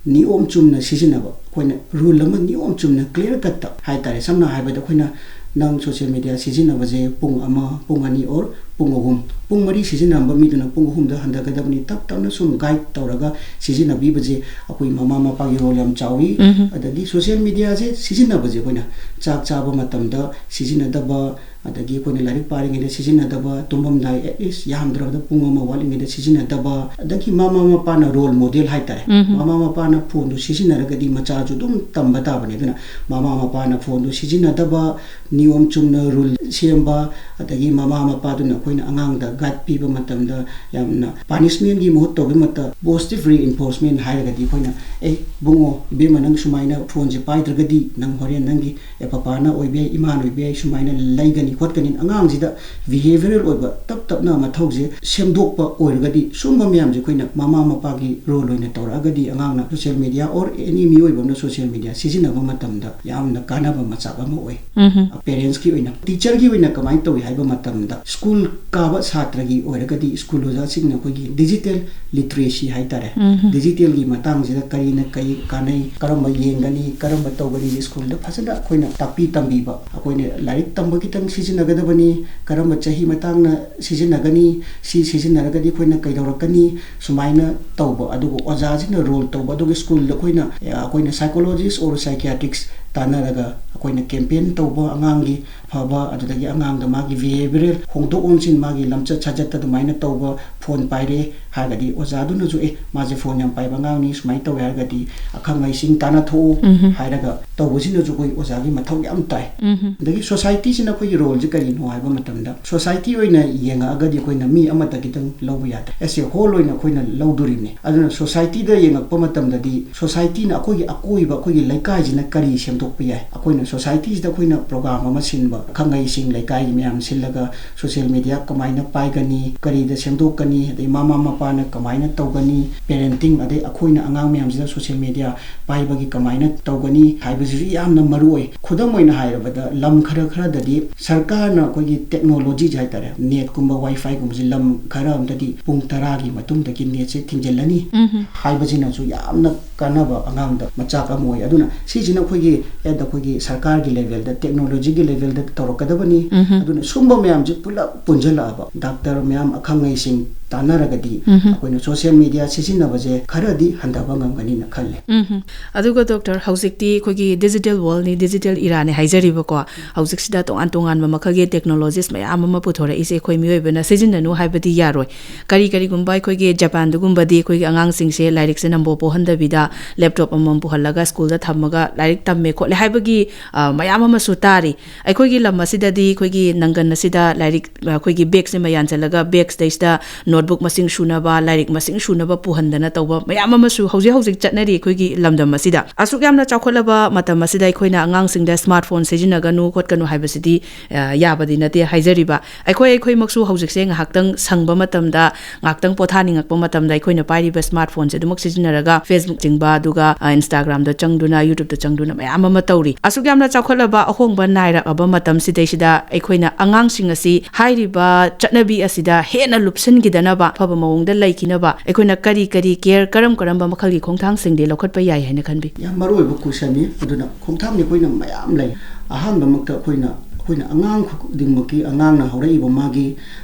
ꯅꯤꯌꯣꯝ ꯆꯨꯝꯅ ꯁꯤꯖꯤꯟꯅꯕ, ꯑꯩꯈꯣꯏꯅ rule ꯑꯃ ꯅꯤꯌꯣꯝ ꯆꯨꯝꯅ clear cutꯇ ꯍꯥꯏꯇꯥꯔꯦ꯫ ꯁꯝꯅ ꯍꯥꯏꯔꯕꯗ, ꯑꯩꯈꯣꯏꯅ ꯅꯪ social media ꯁꯤꯖꯤꯟꯅꯕꯁꯦ ꯄꯨꯡ ꯑꯃ, ꯄꯨꯡ ꯑꯅꯤ or ꯄꯨꯡ ꯑꯍꯨꯝ, ꯄꯨꯡ ꯃꯔꯤ ꯁꯤꯖꯤꯟꯅꯔꯝꯕ ꯃꯤꯗꯨꯅ ꯄꯨꯡ ꯑꯍꯨꯝꯗ ꯍꯟꯊꯒꯗꯕꯅꯤ, ꯇꯞ ꯇꯞꯅ ꯁꯨꯝ guide ꯇꯧꯔꯒ ꯁꯤꯖꯤꯟꯅꯕꯤꯕꯁꯦ ꯑꯩꯈꯣꯏ ꯃꯃꯥ ꯃꯄꯥꯒꯤ role ꯌꯥꯝ ꯆꯥꯎꯏ꯫ ꯎꯝ꯫ ꯑꯗꯒꯤ social mediaꯁꯦ ꯁꯤꯖꯤꯟꯅꯕꯁꯦ ꯑꯩꯈꯣꯏꯅ ꯆꯥꯛ ꯆꯥꯕ ꯃꯇꯝꯗ ꯁꯤꯖꯤꯟꯅꯗꯕ, ꯑꯗꯒꯤ ꯑꯩꯈꯣꯏꯅ ꯂꯥꯏꯔꯤꯛ ꯄꯥꯔꯤꯉꯩꯗ ꯁꯤꯖꯤꯟꯅꯗꯕ, ꯇꯨꯝꯃꯝꯗꯥꯏ at least ꯌꯥꯝꯗ꯭ꯔꯕꯗ ꯄꯨꯡ ꯑꯃ ꯋꯥꯠꯂꯤꯉꯩꯗ ꯁꯤꯖꯤꯟꯅꯗꯕ, ꯑꯗꯒꯤ ꯃꯃꯥ ꯃꯄꯥꯅ role model ꯍꯥꯏꯇꯥꯔꯦ, ꯎꯝ꯫ ꯃꯃꯥ ꯃꯄꯥꯅ phoneꯗꯨ ꯁꯤꯖꯤꯟꯅꯔꯒꯗꯤ ꯃꯆꯥ ꯑꯗꯨꯝ ꯇꯝꯕ ꯇꯥꯕꯅꯤ꯫ ꯑꯗꯨꯅ ꯃꯃꯥ ꯃꯄꯥꯅ ꯐꯣꯟꯗꯨ ꯁꯤꯖꯤꯟꯅꯗꯕ, ꯅꯤꯌꯣꯝ ꯆꯨꯝꯅ ꯔꯨꯜ ꯁꯦꯝꯕ, ꯑꯗꯒꯤ ꯃꯃꯥ ꯃꯄꯥꯗꯨꯅ ꯑꯩꯈꯣꯏꯅ ꯑꯉꯥꯡꯗ ꯒꯥꯏꯗ ꯄꯤꯕ ꯃꯇꯝꯗ ꯌꯥꯝꯅ ꯄꯥꯅꯤꯁꯃꯦꯟꯒꯤ ꯃꯍꯨꯠ ꯇꯧꯕꯒꯤ ꯃꯍꯨꯠꯇ ꯄꯣꯖꯤꯇꯤꯚ ꯔꯤꯏꯟꯐꯣꯔꯁꯃꯦꯟ ꯍꯥꯏꯔꯒꯗꯤ, ꯑꯩꯈꯣꯏꯅ, "ꯑꯦ ꯏꯕꯨꯡꯉꯣ, ꯏꯕꯦꯝꯃ, ꯅꯪ ꯁꯨꯃꯥꯏꯅ ꯐꯣꯟꯁꯦ ꯄꯥꯏꯗ꯭ꯔꯒꯗꯤ ꯅꯪ ꯍꯣꯔꯦꯟ ꯅꯪꯒꯤ, ꯑꯦ, ꯄꯄꯥꯅ ꯑꯣꯏꯕ ꯌꯥꯏ, ꯏꯃꯥꯅ ꯑꯣꯏꯕ ꯌꯥꯏ, ꯁꯨꯃꯥꯏꯅ ꯂꯩꯒꯅꯤ ꯈꯣꯠꯀꯅꯤ"꯫ ꯑꯉꯥꯡꯁꯤꯗ ꯕꯤꯍꯦꯕꯤꯌꯔꯦꯜ ꯑꯣꯏꯕ ꯇꯞ ꯇꯞꯅ ꯃꯊꯧꯁꯦ ꯁꯦꯝꯗꯣꯛꯄ ꯑꯣꯏꯔꯒꯗꯤ, ꯁꯨꯝꯕ ꯃꯌꯥꯝꯁꯦ ꯑꯩꯈꯣꯏꯅ ꯃꯃꯥ ꯃꯄꯥꯒꯤ ꯔꯣꯜ ꯑꯣꯏꯅ ꯇꯧꯔꯛꯑꯒꯗꯤ, ꯑꯉꯥꯡꯅ ꯁꯣꯁꯤꯌꯦꯜ ꯃꯦꯗꯤꯌꯥ ꯑꯣꯔ ꯑꯦꯅꯤ ꯃꯤꯑꯣꯏꯕ ꯑꯃꯅ ꯁꯣꯁꯤꯌꯦꯜ ꯃꯦꯗꯤꯌꯥ ꯁꯤꯖꯤꯟꯅꯕ ꯃꯇꯝꯗ ꯌꯥꯝꯅ ꯀꯥꯟꯅꯕ ꯃꯆꯥꯛ ꯑꯃ ꯑꯣꯏ꯫ ꯎꯝ꯫ ꯄꯦꯔꯦꯟꯁꯀꯤ ꯑꯣꯏꯅ, ꯇꯤꯆꯔꯒꯤ ꯑꯣꯏꯅ ꯀꯃꯥꯏꯅ ꯇꯧꯏ ꯍꯥꯏꯕ ꯃꯇꯝꯗ, ꯁ꯭ꯀꯨꯜ ꯀꯥꯕ ꯁꯥꯇ꯭ꯔꯒꯤ ꯑꯣꯏꯔꯒꯗꯤ, ꯁ꯭ꯀꯨꯜ ꯑꯣꯖꯥꯁꯤꯡꯅ ꯑꯩꯈꯣꯏꯒꯤ ꯗꯤꯖꯤꯇꯦꯜ ꯂꯤꯇꯔꯦꯁꯤ ꯍꯥꯏꯇꯥꯔꯦ, ꯎꯝ꯫ ꯗꯤꯖꯤꯇꯦꯜꯒꯤ ꯃꯇꯥꯡꯁꯤꯗ ꯀꯔꯤꯅ ꯀꯔꯤ ꯀꯥꯟꯅꯩ, ꯀꯔꯝꯕ ꯌꯦꯡꯒꯅꯤ, ꯀꯔꯝꯕ ꯇꯧꯒꯅꯤ, ꯁ꯭ꯀꯨꯜꯗ ꯐꯖꯅ ꯑꯩꯈꯣꯏꯅ ꯇꯥꯛꯄꯤ ꯇꯝꯕꯤꯕ, ꯑꯩꯈꯣꯏꯅ ꯂꯥꯏꯔꯤꯛ ꯇꯝꯕꯒꯤꯇꯪ ꯁꯤꯖꯤꯟꯅꯒꯗꯕꯅꯤ, ꯀꯔꯝꯕ ꯆꯍꯤ ꯃꯇꯥꯡꯅ ꯁꯤꯖꯤꯟꯅꯒꯅꯤ, ꯁꯤ ꯁꯤꯖꯤꯟꯅꯔꯒꯗꯤ ꯑꯩꯈꯣꯏꯅ ꯀꯩꯗꯧꯔꯛꯀꯅꯤ, ꯁꯨꯃꯥꯏꯅ ꯇꯧꯕ, ꯑꯗꯨꯒ ꯑꯣꯖꯥꯁꯤꯡꯅ ꯔꯣꯜ ꯇꯧꯕ, ꯑꯗꯨꯒ ꯁ꯭ꯀꯨꯜꯗ ꯑꯩꯈꯣꯏꯅ, ꯑꯩꯈꯣꯏꯅ psychologist or psychiatrist ꯇꯥꯟꯅꯔꯒ ꯑꯩꯈꯣꯏꯅ ꯀꯦꯝꯄꯦꯟ ꯇꯧꯕ, ꯑꯉꯥꯡꯒꯤ ꯐꯕ, ꯑꯗꯨꯗꯒꯤ ꯑꯉꯥꯡꯗ ꯃꯥꯒꯤ ꯕꯤꯍꯦꯕꯤꯌꯔꯦꯜ ꯍꯣꯡꯗꯣꯛ ꯍꯣꯡꯖꯤꯟ, ꯃꯥꯒꯤ ꯂꯝꯆꯠ ꯁꯥꯖꯠꯇ ꯑꯗꯨꯃꯥꯏꯅ ꯇꯧꯕ, ꯐꯣꯟ ꯄꯥꯏꯔꯦ ꯍꯥꯏꯔꯒꯗꯤ ꯑꯣꯖꯥꯗꯨꯅꯁꯨ, "ꯑꯦ, ꯃꯥꯁꯦ ꯐꯣꯟ ꯌꯥꯝ ꯄꯥꯏꯕ ꯑꯉꯥꯡꯅꯤ, ꯁꯨꯃꯥꯏꯅ ꯇꯧꯋꯦ" ꯍꯥꯏꯔꯒꯗꯤ ꯑꯈꯪ ꯑꯍꯩꯁꯤꯡ ꯇꯥꯟꯅꯊꯣꯛꯎ ꯎꯝ꯫ ꯍꯥꯏꯔꯒ ꯇꯧꯕꯁꯤꯅꯁꯨ ꯑꯩꯈꯣꯏ ꯑꯣꯖꯥꯒꯤ ꯃꯊꯧ ꯌꯥꯝ ꯇꯥꯏ꯫ ꯎꯝ꯫ ꯑꯗꯒꯤ ꯁꯣꯁꯥꯏꯇꯤꯁꯤꯅ ꯑꯩꯈꯣꯏꯒꯤ ꯔꯣꯜꯁꯦ ꯀꯔꯤꯅꯣ ꯍꯥꯏꯕ ꯃꯇꯝꯗ, ꯁꯣꯁꯥꯏꯇꯤ ꯑꯣꯏꯅ ꯌꯦꯡꯉꯛꯑꯒꯗꯤ ꯑꯩꯈꯣꯏꯅ ꯃꯤ ꯑꯃꯗ ꯈꯤꯇꯪ ꯂꯧꯕ ꯌꯥꯗꯦ, as a whole ꯑꯣꯏꯅ ꯑꯩꯈꯣꯏꯅ ꯂꯧꯗꯣꯔꯤꯕꯅꯤ꯫ ꯑꯗꯨꯅ ꯁꯣꯁꯥꯏꯇꯤꯗ ꯌꯦꯡꯉꯛꯄ ꯃꯇꯝꯗꯗꯤ, ꯁꯣꯁꯥꯏꯇꯤꯅ, ꯑꯩꯈꯣꯏꯒꯤ ꯑꯀꯣꯏꯕ, ꯑꯩꯈꯣꯏꯒꯤ ꯂꯩꯀꯥꯏꯁꯤꯅ ꯀꯔꯤ ꯁꯦꯝꯗꯣꯛꯄ ꯌꯥꯏ? ꯑꯩꯈꯣꯏꯅ ꯁꯣꯁꯥꯏꯇꯤꯁꯤꯗ ꯑꯩꯈꯣꯏꯅ ꯄ꯭ꯔꯣꯒ꯭ꯔꯥꯝ ꯑꯃ ꯁꯤꯟꯕ, ꯑꯈꯪ ꯑꯍꯩꯁꯤꯡ ꯂꯩꯀꯥꯏꯒꯤ ꯃꯌꯥꯝ ꯁꯤꯜꯂꯒ ꯁꯣꯁꯤꯌꯦꯜ ꯃꯦꯗꯤꯌꯥ ꯀꯃꯥꯏꯅ ꯄꯥꯏꯒꯅꯤ, ꯀꯔꯤꯗ ꯁꯦꯝꯗꯣꯛꯀꯅꯤ, ꯑꯗꯩ ꯃꯃꯥ ꯃꯄꯥꯅ ꯀꯃꯥꯏꯅ ꯇꯧꯒꯅꯤ, ꯄꯦꯔꯦꯟꯇꯤꯡ, ꯑꯗꯩ ꯑꯩꯈꯣꯏꯅ ꯑꯉꯥꯡ ꯃꯌꯥꯝꯁꯤꯗ ꯁꯣꯁꯤꯌꯦꯜ ꯃꯦꯗꯤꯌꯥ ꯄꯥꯏꯕꯒꯤ ꯀꯃꯥꯏꯅ ꯇꯧꯒꯅꯤ ꯍꯥꯏꯕꯁꯤꯁꯨ ꯌꯥꯝꯅ ꯃꯔꯨ ꯑꯣꯏ꯫ ꯈꯨꯗꯝ ꯑꯣꯏꯅ ꯍꯥꯏꯔꯕꯗ, ꯂꯝ ꯈꯔ ꯈꯔꯗꯗꯤ ꯁꯔꯀꯥꯔꯅ ꯑꯩꯈꯣꯏꯒꯤ ꯇꯦꯛꯅꯣꯂꯣꯖꯤꯁꯦ ꯍꯥꯏꯇꯥꯔꯦ, ꯅꯦꯠꯀꯨꯝꯕ, ꯋꯥꯏꯐꯥꯏꯒꯨꯝꯕꯁꯦ ꯂꯝ ꯈꯔ ꯑꯃꯗꯗꯤ ꯄꯨꯡ ꯇꯔꯥꯒꯤ ꯃꯇꯨꯡꯗꯒꯤ ꯅꯦꯠꯁꯦ ꯊꯤꯡꯖꯤꯜꯂꯅꯤ ꯎꯝ꯫ ꯍꯥꯏꯕꯁꯤꯅꯁꯨ ꯌꯥꯝꯅ ꯀꯥꯟꯅꯕ ꯑꯉꯥꯡꯗ ꯃꯆꯥꯛ ꯑꯃ ꯑꯣꯏ꯫ ꯑꯗꯨꯅ ꯁꯤꯁꯤꯅ ꯑꯩꯈꯣꯏꯒꯤ, ꯑꯦꯠ ꯑꯩꯈꯣꯏꯒꯤ ꯁꯔꯀꯥꯔꯒꯤ ꯂꯦꯚꯦꯜꯗ, ꯇꯦꯛꯅꯣꯂꯣꯖꯤꯒꯤ ꯂꯦꯚꯦꯜꯗ ꯇꯧꯔꯛꯀꯗꯕꯅꯤ꯫ ꯎꯝ꯫ ꯑꯗꯨꯅ ꯁꯨꯝꯕ ꯃꯌꯥꯝꯁꯦ ꯄꯨꯂꯞ ꯄꯨꯟꯁꯤꯜꯂꯛꯑꯕ, ꯗꯥꯛꯇꯔ ꯃꯌꯥꯝ, ꯑꯈꯪ ꯑꯍꯩꯁꯤꯡ, ꯇꯥꯟꯅꯔꯒꯗꯤ ꯑꯩꯈꯣꯏꯅ ꯁꯣꯁꯤꯌꯦꯜ ꯃꯤꯗꯤꯌꯥ ꯁꯤꯖꯤꯟꯅꯕꯁꯦ ꯈꯔꯗꯤ ꯍꯟꯊꯕ ꯉꯝꯒꯅꯤꯅ ꯈꯜꯂꯦ꯫ ꯎꯝ꯫ ꯑꯗꯨꯒ ꯗꯣꯛꯇꯔ, ꯍꯧꯖꯤꯛꯇꯤ ꯑꯩꯈꯣꯏꯒꯤ ꯗꯤꯖꯤꯇꯦꯜ ꯋꯥꯔꯜꯅꯤ, ꯗꯤꯖꯤꯇꯦꯜ ꯏꯔꯥꯅꯤ ꯍꯥꯏꯖꯔꯤꯕꯀꯣ꯫ ꯍꯧꯖꯤꯛꯁꯤꯗ ꯇꯣꯉꯥꯟ ꯇꯣꯉꯥꯟꯕ ꯃꯈꯜꯒꯤ ꯇꯦꯛꯅꯣꯂꯣꯖꯤꯁ ꯃꯌꯥꯝ ꯑꯃ ꯄꯨꯊꯣꯔꯛꯏꯁꯦ ꯑꯩꯈꯣꯏ ꯃꯤꯑꯣꯏꯕꯅ ꯁꯤꯖꯤꯟꯅꯅꯨ ꯍꯥꯏꯕꯗꯤ ꯌꯥꯔꯣꯏ꯫ ꯀꯔꯤ ꯀꯔꯤꯒꯨꯝꯕ ꯑꯩꯈꯣꯏꯒꯤ ꯖꯄꯥꯟꯗꯒꯨꯝꯕꯗꯤ ꯑꯩꯈꯣꯏꯒꯤ ꯑꯉꯥꯡꯁꯤꯡꯁꯦ ꯂꯥꯏꯔꯤꯛꯁꯦ ꯅꯝꯕꯣ ꯄꯣꯛꯍꯟꯗꯕꯤꯗ ꯂꯦꯞꯇꯣꯞ ꯑꯃꯃꯝ ꯄꯨꯍꯜꯂꯒ ꯁ꯭ꯀꯨꯜꯗ ꯊꯝꯃꯒ ꯂꯥꯏꯔꯤꯛ ꯇꯝꯃꯦ ꯈꯣꯠꯂꯦ ꯍꯥꯏꯕꯒꯤ, ꯑ, ꯃꯌꯥꯝ ꯑꯃꯁꯨ ꯇꯥꯔꯤ꯫ ꯑꯩꯈꯣꯏꯒꯤ ꯂꯝ ꯑꯁꯤꯗꯗꯤ ꯑꯩꯈꯣꯏꯒꯤ ꯅꯪꯒꯟ ꯑꯁꯤꯗ ꯂꯥꯏꯔꯤꯛ, ꯑꯩꯈꯣꯏꯒꯤ ꯕꯦꯒꯁꯤꯃ ꯌꯥꯟꯁꯤꯜꯂꯒ ꯕꯦꯒꯁꯤꯗꯩꯁꯤꯗ ꯅꯣꯠꯕꯨꯛ ꯃꯁꯤꯡ ꯁꯨꯅꯕ, ꯂꯥꯏꯔꯤꯛ ꯃꯁꯤꯡ ꯁꯨꯅꯕ ꯄꯨꯍꯟꯗꯅ ꯇꯧꯕ ꯃꯌꯥꯝ ꯑꯃꯁꯨ ꯍꯧꯖꯤꯛ ꯍꯧꯖꯤꯛ ꯆꯠꯅꯔꯤ ꯑꯩꯈꯣꯏꯒꯤ ꯂꯝꯗꯝ ꯑꯁꯤꯗ꯫ ꯑꯁꯨꯛ ꯌꯥꯝꯅ ꯆꯥꯎꯈꯠꯂꯕ ꯃꯇꯝ ꯑꯁꯤꯗ ꯑꯩꯈꯣꯏꯅ ꯑꯉꯥꯡꯁꯤꯡꯗ ꯁ꯭ꯃꯥꯔꯠ ꯐꯣꯟ ꯁꯤꯖꯤꯟꯅꯒꯅꯨ ꯈꯣꯠꯀꯅꯨ ꯍꯥꯏꯕꯁꯤꯗꯤ, ꯑ, ꯌꯥꯕꯗꯤ ꯅꯠꯇꯦ ꯍꯥꯏꯖꯔꯤꯕ꯫ ꯑꯩꯈꯣꯏ, ꯑꯩꯈꯣꯏꯃꯛꯁꯨ ꯍꯧꯖꯤꯛꯁꯦ ꯉꯥꯏꯍꯥꯛꯇꯪ ꯁꯪꯕ ꯃꯇꯝꯗ, ꯉꯥꯏꯍꯥꯛꯇꯪ ꯄꯣꯊꯥꯅꯤꯡꯉꯛꯄ ꯃꯇꯝꯗ ꯑꯩꯈꯣꯏꯅ ꯄꯥꯏꯔꯤꯕ ꯁ꯭ꯃꯥꯔꯠ ꯐꯣꯟꯁꯦ ꯑꯗꯨꯃꯛ ꯁꯤꯖꯤꯟꯅꯔꯒ Facebook ꯆꯤꯡꯕ, ꯑꯗꯨꯒ, ꯑ, Instagram ꯗ ꯆꯪꯗꯨꯅ, YouTube ꯇ ꯆꯪꯗꯨꯅ ꯃꯌꯥꯝ ꯑꯃ ꯇꯧꯔꯤ꯫ ꯑꯁꯨꯛ ꯌꯥꯝꯅ ꯆꯥꯎꯈꯠꯂꯕ ꯑꯍꯣꯡꯕ ꯅꯥꯏꯔꯛꯑꯕ ꯃꯇꯝꯁꯤꯗꯩꯁꯤꯗ ꯑꯩꯈꯣꯏꯅ ꯑꯉꯥꯡꯁꯤꯡ ꯑꯁꯤ ꯍꯥꯏꯔꯤꯕ ꯆꯠꯅꯕꯤ ꯑꯁꯤꯗ ꯍꯦꯟꯅ ꯂꯨꯞꯁꯤꯟꯈꯤꯗꯅꯕ, ꯑꯐꯕ ꯃꯑꯣꯡꯗ ꯂꯩꯈꯤꯅꯕ ꯑꯩꯈꯣꯏꯅ ꯀꯔꯤ ꯀꯔꯤ ꯀꯦꯌꯔ, ꯀꯔꯝ ꯀꯔꯝꯕ ꯃꯈꯜꯒꯤ ꯈꯣꯡꯊꯥꯡꯁꯤꯡꯗꯤ ꯂꯧꯈꯠꯄ ꯌꯥꯏ ꯍꯥꯏꯅ ꯈꯟꯕꯤ? ꯌꯥꯝ ꯃꯔꯨ ꯑꯣꯏꯕ ꯀꯣꯏꯁꯟꯅꯤ꯫ ꯑꯗꯨꯅ ꯈꯣꯡꯊꯥꯡꯗꯤ ꯑꯩꯈꯣꯏꯅ ꯃꯌꯥꯝ ꯂꯩ꯫ ꯑꯍꯥꯟꯕꯃꯛꯇ ꯑꯩꯈꯣꯏꯅ, ꯑꯩꯈꯣꯏꯅ ꯑꯉꯥꯡ ꯈꯨꯗꯤꯡꯃꯛꯀꯤ, ꯑꯉꯥꯡꯅ ꯍꯧꯔꯛꯏꯕ ꯃꯥꯒꯤ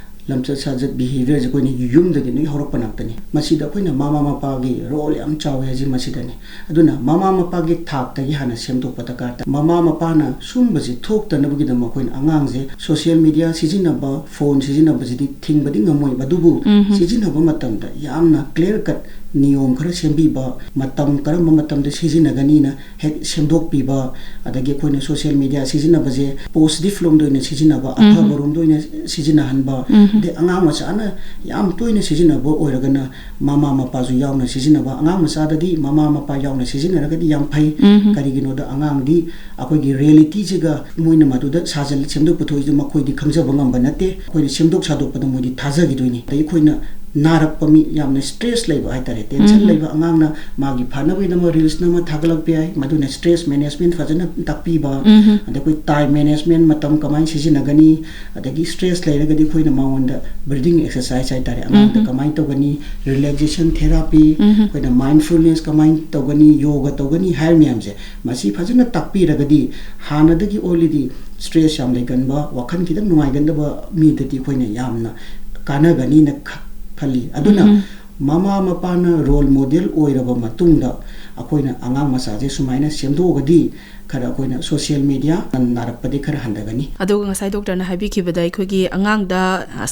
ꯂꯝꯆꯠ ꯁꯥꯖꯠ, ꯕꯤꯍꯦꯕꯤꯌꯔꯁꯦ ꯑꯩꯈꯣꯏꯅ ꯌꯨꯝꯗꯒꯤ ꯂꯣꯏ ꯍꯧꯔꯛꯄ ꯉꯥꯛꯇꯅꯤ꯫ ꯃꯁꯤꯗ ꯑꯩꯈꯣꯏꯅ ꯃꯃꯥ ꯃꯄꯥꯒꯤ ꯔꯣꯜ ꯌꯥꯝ ꯆꯥꯎꯋꯦ ꯍꯥꯏꯁꯦ ꯃꯁꯤꯗꯅꯤ꯫ ꯑꯗꯨꯅ ꯃꯃꯥ ꯃꯄꯥꯒꯤ ꯊꯥꯛꯇꯒꯤ ꯍꯥꯟꯅ ꯁꯦꯝꯗꯣꯛꯄ ꯗꯔꯀꯥꯔ ꯇꯥꯏ꯫ ꯃꯃꯥ ꯃꯄꯥꯅ ꯁꯨꯝꯕꯁꯤ ꯊꯣꯛꯇꯅꯕꯒꯤꯗꯃꯛ ꯑꯩꯈꯣꯏꯅ ꯑꯉꯥꯡꯁꯦ ꯁꯣꯁꯤꯌꯦꯜ ꯃꯤꯗꯤꯌꯥ ꯁꯤꯖꯤꯟꯅꯕ, ꯐꯣꯟ ꯁꯤꯖꯤꯟꯅꯕꯁꯤꯗꯤ ꯊꯤꯡꯕꯗꯤ ꯉꯝꯃꯣꯏꯕ, ꯑꯗꯨꯕꯨ ꯁꯤꯖꯤꯟꯅꯕ ꯃꯇꯝꯗ ꯌꯥꯝꯅ ꯀ꯭ꯂꯤꯌꯥꯔ ꯀꯠ ꯅꯤꯌꯣꯝ ꯈꯔ ꯁꯦꯝꯕꯤꯕ, ꯃꯇꯝ ꯀꯔꯝꯕ ꯃꯇꯝꯗ ꯁꯤꯖꯤꯟꯅꯒꯅꯤꯅ ꯍꯦꯛ ꯁꯦꯝꯗꯣꯛꯄꯤꯕ, ꯑꯗꯒꯤ ꯑꯩꯈꯣꯏꯅ ꯁꯣꯁꯤꯌꯦꯜ ꯃꯤꯗꯤꯌꯥ ꯁꯤꯖꯤꯟꯅꯕꯁꯦ ꯄꯣꯖꯤꯇꯤꯚ ꯂꯣꯝꯗ ꯑꯣꯏꯅ ꯁꯤꯖꯤꯟꯅꯕ, ꯑꯐꯕ ꯔꯣꯝꯗ ꯑꯣꯏꯅ ꯁꯤꯖꯤꯟꯅꯍꯟꯕ, ꯑꯗꯩ ꯑꯉꯥꯡ ꯃꯆꯥꯅ ꯌꯥꯝ ꯇꯣꯏꯅ ꯁꯤꯖꯤꯟꯅꯕ ꯑꯣꯏꯔꯒꯅ ꯃꯃꯥ ꯃꯄꯥꯁꯨ ꯌꯥꯎꯅ ꯁꯤꯖꯤꯟꯅꯕ, ꯑꯉꯥꯡ ꯃꯆꯥꯗꯗꯤ ꯃꯃꯥ ꯃꯄꯥ ꯌꯥꯎꯅ ꯁꯤꯖꯤꯟꯅꯔꯒꯗꯤ ꯌꯥꯝ ꯐꯩ꯫ ꯀꯔꯤꯒꯤꯅꯣꯗ ꯑꯉꯥꯡꯗꯤ ꯑꯩꯈꯣꯏꯒꯤ ꯔꯤꯌꯦꯂꯤꯇꯤꯁꯤꯒ ꯃꯣꯏꯅ ꯃꯗꯨꯗ ꯁꯥꯖꯜ-, ꯁꯦꯝꯗꯣꯛ ꯄꯨꯊꯣꯛꯏꯗꯨ ꯃꯈꯣꯏꯗꯤ ꯈꯪꯖꯕ ꯉꯝꯕ ꯅꯠꯇꯦ꯫ ꯑꯩꯈꯣꯏꯅ ꯁꯦꯝꯗꯣꯛ ꯁꯥꯗꯣꯛꯄꯗ ꯃꯣꯏꯗꯤ ꯊꯥꯖꯈꯤꯗꯣꯏꯅꯤ꯫ ꯑꯗꯩ ꯑꯩꯈꯣꯏꯅ ꯅꯥꯔꯛꯄ ꯃꯤ, ꯌꯥꯝꯅ ꯁ꯭ꯇ꯭ꯔꯦꯁ ꯂꯩꯕ ꯍꯥꯏꯇꯥꯔꯦ, ꯇꯦꯟꯁꯟ ꯂꯩꯕ ꯑꯉꯥꯡꯅ ꯃꯥꯒꯤ ꯐꯅꯕꯒꯤꯗꯃꯛ ꯔꯤꯜꯁꯅ ꯑꯃ ꯊꯥꯒꯠꯂꯛꯄ ꯌꯥꯏ, ꯃꯗꯨꯅ ꯁ꯭ꯇ꯭ꯔꯦꯁ ꯃꯦꯅꯦꯖꯃꯦꯟ ꯐꯖꯅ ꯇꯥꯛꯄꯤꯕ, ꯑꯗꯩ ꯑꯩꯈꯣꯏ ꯇꯥꯏꯝ ꯃꯦꯅꯦꯖꯃꯦꯟ, ꯃꯇꯝ ꯀꯃꯥꯏꯅ ꯁꯤꯖꯤꯟꯅꯒꯅꯤ, ꯑꯗꯒꯤ ꯁ꯭ꯇ꯭ꯔꯦꯁ ꯂꯩꯔꯒꯗꯤ ꯑꯩꯈꯣꯏꯅ ꯃꯉꯣꯟꯗ ꯕ꯭ꯔꯤꯗꯤꯡ ꯑꯦꯛꯁꯔꯁꯥꯏꯁ ꯍꯥꯏꯇꯥꯔꯦ, ꯑꯉꯥꯡꯗ ꯀꯃꯥꯏꯅ ꯇꯧꯒꯅꯤ, ꯔꯤꯂꯦꯛꯁꯦꯁꯟ ꯊꯦꯔꯥꯄꯤ, ꯑꯩꯈꯣꯏꯅ ꯃꯥꯏꯟꯐꯨꯜꯅꯦꯁ ꯀꯃꯥꯏꯅ ꯇꯧꯒꯅꯤ, ꯌꯣꯒ ꯇꯧꯒꯅꯤ ꯍꯥꯏꯔ ꯃꯌꯥꯝꯁꯦ, ꯃꯁꯤ ꯐꯖꯅ ꯇꯥꯛꯄꯤꯔꯒꯗꯤ ꯍꯥꯟꯅꯗꯒꯤ already ꯁ꯭ꯇ꯭ꯔꯦꯁ ꯌꯥꯝ ꯂꯩꯒꯟꯕ, ꯋꯥꯈꯜ ꯈꯤꯇꯪ ꯅꯨꯡꯉꯥꯏꯒꯟꯗꯕ ꯃꯤꯗꯗꯤ ꯑꯩꯈꯣꯏꯅ ꯌꯥꯝꯅ ꯀꯥꯟꯅꯒꯅꯤꯅ ꯈ-, ꯈꯜꯂꯤ꯫ ꯑꯗꯨꯅ ꯃꯃꯥ ꯃꯄꯥꯅ ꯔꯣꯜ ꯃꯣꯗꯦꯜ ꯑꯣꯏꯔꯕ ꯃꯇꯨꯡꯗ ꯑꯩꯈꯣꯏꯅ ꯑꯉꯥꯡ ꯃꯆꯥꯁꯦ ꯁꯨꯃꯥꯏꯅ ꯁꯦꯝꯗꯣꯛꯑꯒꯗꯤ ꯈꯔ ꯑꯩꯈꯣꯏꯅ ꯁꯣꯁꯤꯌꯦꯜ ꯃꯤꯗꯤꯌꯥ ꯅꯥꯔꯛꯄꯗꯤ ꯈꯔ ꯍꯟꯊꯒꯅꯤ꯫ ꯑꯗꯨꯒ ꯉꯁꯥꯏ ꯗꯣꯛꯇꯔꯅ ꯍꯥꯏꯕꯤꯈꯤꯕꯗ ꯑꯩꯈꯣꯏꯒꯤ ꯑꯉꯥꯡꯗ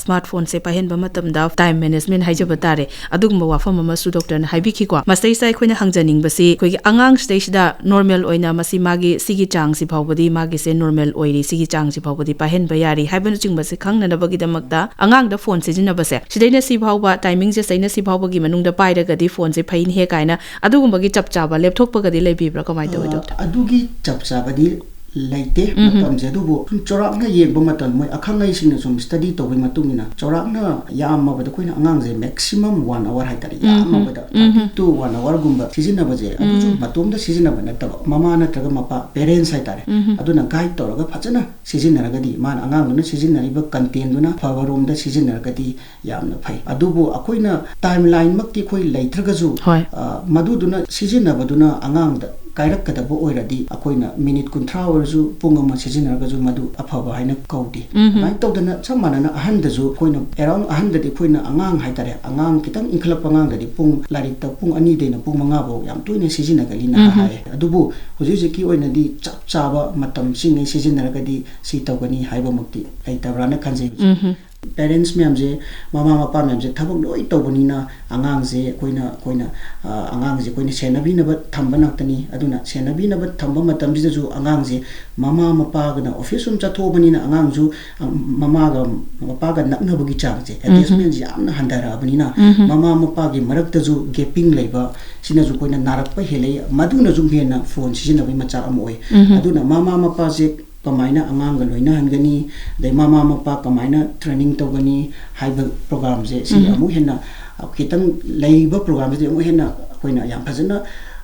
ꯁ꯭ꯃꯥꯔꯠ ꯐꯣꯟꯁꯦ ꯄꯥꯏꯍꯟꯕ ꯃꯇꯝꯗ ꯇꯥꯏꯝ ꯃꯦꯅꯦꯖꯃꯦꯟ ꯍꯥꯏꯖꯕ ꯇꯥꯔꯦ, ꯑꯗꯨꯒꯨꯝꯕ ꯋꯥꯐꯝ ꯑꯃꯁꯨ ꯗꯣꯛꯇꯔꯅ ꯍꯥꯏꯕꯤꯈꯤꯀꯣ꯫ ꯃꯁꯤꯗꯩꯁꯤꯗ ꯑꯩꯈꯣꯏꯅ ꯍꯪꯖꯅꯤꯡꯕꯁꯤ ꯑꯩꯈꯣꯏꯒꯤ ꯑꯉꯥꯡꯁꯤꯗꯩꯁꯤꯗ ꯅꯣꯔꯃꯦꯜ ꯑꯣꯏꯅ ꯃꯁꯤ ꯃꯥꯒꯤ ꯁꯤꯒꯤ ꯆꯥꯡꯁꯤ ꯐꯥꯎꯕꯗꯤ ꯃꯥꯒꯤꯁꯦ ꯅꯣꯔꯃꯦꯜ ꯑꯣꯏꯔꯤ, ꯁꯤꯒꯤ ꯆꯥꯡꯁꯤ ꯐꯥꯎꯕꯗꯤ ꯄꯥꯏꯍꯟꯕ ꯌꯥꯔꯤ ꯍꯥꯏꯕꯅꯆꯤꯡꯕꯁꯦ ꯈꯪꯅꯅꯕꯒꯤꯗꯃꯛꯇ ꯑꯉꯥꯡꯗ ꯐꯣꯟ ꯁꯤꯖꯤꯟꯅꯕꯁꯦ ꯁꯤꯗꯩꯅ ꯁꯤ ꯐꯥꯎꯕ ꯇꯥꯏꯃꯤꯡꯁꯦ ꯁꯤꯗꯩꯅ ꯁꯤ ꯐꯥꯎꯕꯒꯤ ꯃꯅꯨꯡꯗ ꯄꯥꯏꯔꯒꯗꯤ ꯐꯣꯟꯁꯦ ꯐꯩꯅꯦꯍꯦ ꯀꯥꯏꯅ ꯑꯗꯨꯒꯨꯝꯕꯒꯤ ꯆꯞ ꯆꯥꯕ ꯂꯦꯞꯊꯣꯛꯄꯒꯗꯤ ꯂꯩꯕꯤꯕ꯭ꯔꯥ? ꯀꯃꯥꯏꯅ ꯇꯧꯋꯤ, ꯑ, ꯗꯣꯛꯇꯔ? ꯑꯗꯨꯒꯤ ꯆꯞ ꯆꯥꯕꯗꯤ ꯂꯩꯇꯦ ꯎꯝꯍꯨꯝ꯫ ꯃꯇꯝꯁꯦ꯫ ꯑꯗꯨꯕꯨ ꯁꯨꯝ ꯆꯥꯎꯔꯥꯛꯅ ꯌꯦꯡꯕ ꯃꯇꯝ ꯃꯣꯏ ꯑꯈꯪ ꯑꯍꯩꯁꯤꯡꯅ ꯁꯨꯝ ꯁ꯭ꯇꯗꯤ ꯇꯧꯕꯒꯤ ꯃꯇꯨꯡ ꯏꯟꯅ ꯆꯥꯎꯔꯥꯛꯅ ꯌꯥꯝꯃꯕꯗ ꯑꯩꯈꯣꯏꯅ ꯑꯉꯥꯡꯁꯦ ꯃꯦꯛꯁꯤꯃꯝ ꯋꯥꯟ ꯑꯋꯥꯔ ꯍꯥꯏꯇꯥꯔꯦ, ꯎꯝꯍꯨꯝ꯫ ꯌꯥꯝꯃꯕꯗ ꯎꯝꯍꯨꯝ꯫ ꯊꯥꯔꯇꯤ ꯇꯨ ꯋꯥꯟ ꯑꯋꯥꯔꯒꯨꯝꯕ ꯁꯤꯖꯤꯟꯅꯕꯁꯦ ꯑꯗꯨꯁꯨ ꯎꯝ꯫ ꯃꯇꯣꯝꯗ ꯁꯤꯖꯤꯟꯅꯕ ꯅꯠꯇꯕ ꯃꯃꯥ ꯅꯠꯇ꯭ꯔꯒ ꯃꯄꯥ, ꯄꯦꯔꯦꯟꯁ ꯍꯥꯏꯇꯥꯔꯦ, ꯎꯝꯍꯨꯝ꯫ ꯑꯗꯨꯅ ꯒꯥꯏꯗ ꯇꯧꯔꯒ ꯐꯖꯅ ꯁꯤꯖꯤꯟꯅꯔꯒꯗꯤ ꯃꯥꯅ ꯑꯉꯥꯡꯗꯨꯅ ꯁꯤꯖꯤꯟꯅꯔꯤꯕ ꯀꯟꯇꯦꯟꯗꯨꯅ ꯑꯐꯕꯔꯣꯝꯗ ꯁꯤꯖꯤꯟꯅꯔꯒꯗꯤ ꯌꯥꯝꯅ ꯐꯩ꯫ ꯑꯗꯨꯕꯨ ꯑꯩꯈꯣꯏꯅ ꯇꯥꯏꯝ ꯂꯥꯏꯟꯃꯛꯇꯤ ꯑꯩꯈꯣꯏ ꯂꯩꯇ꯭ꯔꯒꯁꯨ, ꯍꯣꯏ꯫ ꯑ, ꯃꯗꯨꯗꯨꯅ ꯁꯤꯖꯤꯟꯅꯕꯗꯨꯅ ꯑꯉꯥꯡꯗ ꯀꯥꯏꯔꯛꯀꯗꯕ ꯑꯣꯏꯔꯗꯤ ꯑꯩꯈꯣꯏꯅ ꯃꯤꯅꯤꯠ ꯀꯨꯟꯊ꯭ꯔꯥ ꯑꯣꯏꯔꯁꯨ ꯄꯨꯡ ꯑꯃ ꯁꯤꯖꯤꯟꯅꯔꯒꯁꯨ ꯃꯗꯨ ꯑꯐꯕ ꯍꯥꯏꯅ ꯀꯧꯗꯦ꯫ ꯎꯝꯍꯨꯝ꯫ ꯑꯗꯨꯃꯥꯏꯅ ꯇꯧꯗꯅ ꯆꯞ ꯃꯥꯟꯅꯅ ꯑꯍꯟꯗꯁꯨ ꯑꯩꯈꯣꯏꯅ around ꯑꯍꯟꯗꯗꯤ ꯑꯩꯈꯣꯏꯅ ꯑꯉꯥꯡ ꯍꯥꯏꯇꯥꯔꯦ, ꯑꯉꯥꯡ ꯈꯤꯇꯪ ꯏꯟꯈꯠꯂꯛꯄ ꯑꯉꯥꯡꯗꯗꯤ ꯄꯨꯡ ꯂꯥꯏꯔꯤꯛꯇ ꯄꯨꯡ ꯑꯅꯤꯗꯩꯅ ꯄꯨꯡ ꯃꯉꯥ ꯐꯥꯎ ꯌꯥꯝ ꯇꯣꯏꯅ ꯁꯤꯖꯤꯟꯅꯒꯜꯂꯤ ꯅꯍꯥ ꯎꯝꯍꯨꯝ꯫ ꯍꯥꯏ꯫ ꯑꯗꯨꯕꯨ ꯍꯧꯖꯤꯛ ꯍꯧꯖꯤꯛꯀꯤ ꯑꯣꯏꯅꯗꯤ ꯆꯞ ꯆꯥꯕ ꯃꯇꯝ ꯁꯤꯉꯩ ꯁꯤꯖꯤꯟꯅꯔꯒꯗꯤ ꯁꯤ ꯇꯧꯒꯅꯤ ꯍꯥꯏꯕꯃꯛꯇꯤ ꯂꯩꯇꯕ꯭ꯔꯥꯅ ꯈꯟꯖꯩ ꯍꯧꯖꯤꯛ꯫ ꯎꯝꯍꯨꯝ꯫ ꯄꯦꯔꯦꯟꯁ ꯃꯌꯥꯝꯁꯦ, ꯃꯃꯥ ꯃꯄꯥ ꯃꯌꯥꯝꯁꯦ ꯊꯕꯛ ꯂꯣꯏ ꯇꯧꯕꯅꯤꯅ ꯑꯉꯥꯡꯁꯦ ꯑꯩꯈꯣꯏꯅ, ꯑꯩꯈꯣꯏꯅ, ꯑ, ꯑꯉꯥꯡꯁꯦ ꯑꯩꯈꯣꯏꯅ ꯁꯦꯟꯅꯕꯤꯅꯕ ꯊꯝꯕ ꯉꯥꯛꯇꯅꯤ꯫ ꯑꯗꯨꯅ ꯁꯦꯟꯅꯕꯤꯅꯕ ꯊꯝꯕ ꯃꯇꯝꯁꯤꯗꯁꯨ ꯑꯉꯥꯡꯁꯦ ꯃꯃꯥ ꯃꯄꯥꯒꯅ ꯑꯣꯐꯤꯁ ꯁꯨꯝ ꯆꯠꯊꯣꯛꯑꯕꯅꯤꯅ ꯑꯉꯥꯡꯁꯨ, ꯑ, ꯃꯃꯥꯒ ꯃꯄꯥꯒ ꯅꯛꯅꯕꯒꯤ ꯆꯥꯡꯁꯦ, ꯎꯝꯍꯨꯝ꯫ ꯑꯦꯇꯦꯆꯃꯦꯟꯁꯦ ꯌꯥꯝꯅ ꯍꯟꯊꯔꯛꯑꯕꯅꯤꯅ ꯎꯝꯍꯨꯝ꯫ ꯃꯃꯥ ꯃꯄꯥꯒꯤ ꯃꯔꯛꯇꯁꯨ ꯒꯦꯄꯤꯡ ꯂꯩꯕ, ꯁꯤꯅꯁꯨ ꯑꯩꯈꯣꯏꯅ ꯅꯥꯔꯛꯄ ꯍꯦꯜꯂꯛꯏ꯫ ꯃꯗꯨꯅꯁꯨ ꯍꯦꯟꯅ ꯐꯣꯟ ꯁꯤꯖꯤꯟꯅꯕꯒꯤ ꯃꯆꯥꯛ ꯑꯃ ꯑꯣꯏ꯫ ꯎꯝꯍꯨꯝ꯫ ꯑꯗꯨꯅ ꯃꯃꯥ ꯃꯄꯥꯁꯦ ꯀꯃꯥꯏꯅ ꯑꯉꯥꯡꯒ ꯂꯣꯏꯅꯍꯟꯒꯅꯤ, ꯑꯗꯩ ꯃꯃꯥ ꯃꯄꯥ ꯀꯃꯥꯏꯅ ꯇ꯭ꯔꯦꯅꯤꯡ ꯇꯧꯒꯅꯤ ꯍꯥꯏꯕ ꯄ꯭ꯔꯣꯒ꯭ꯔꯥꯝꯁꯦ ꯁꯤꯗꯤ ꯎꯝꯍꯨꯝ꯫ ꯑꯃꯨꯛ ꯍꯦꯟꯅ, ꯑ, ꯈꯤꯇꯪ ꯂꯩꯔꯤꯕ ꯄ꯭ꯔꯣꯒ꯭ꯔꯥꯝꯁꯤꯗꯤ ꯑꯃꯨꯛ ꯍꯦꯟꯅ ꯑꯩꯈꯣꯏꯅ ꯌꯥꯝ ꯐꯖꯅ,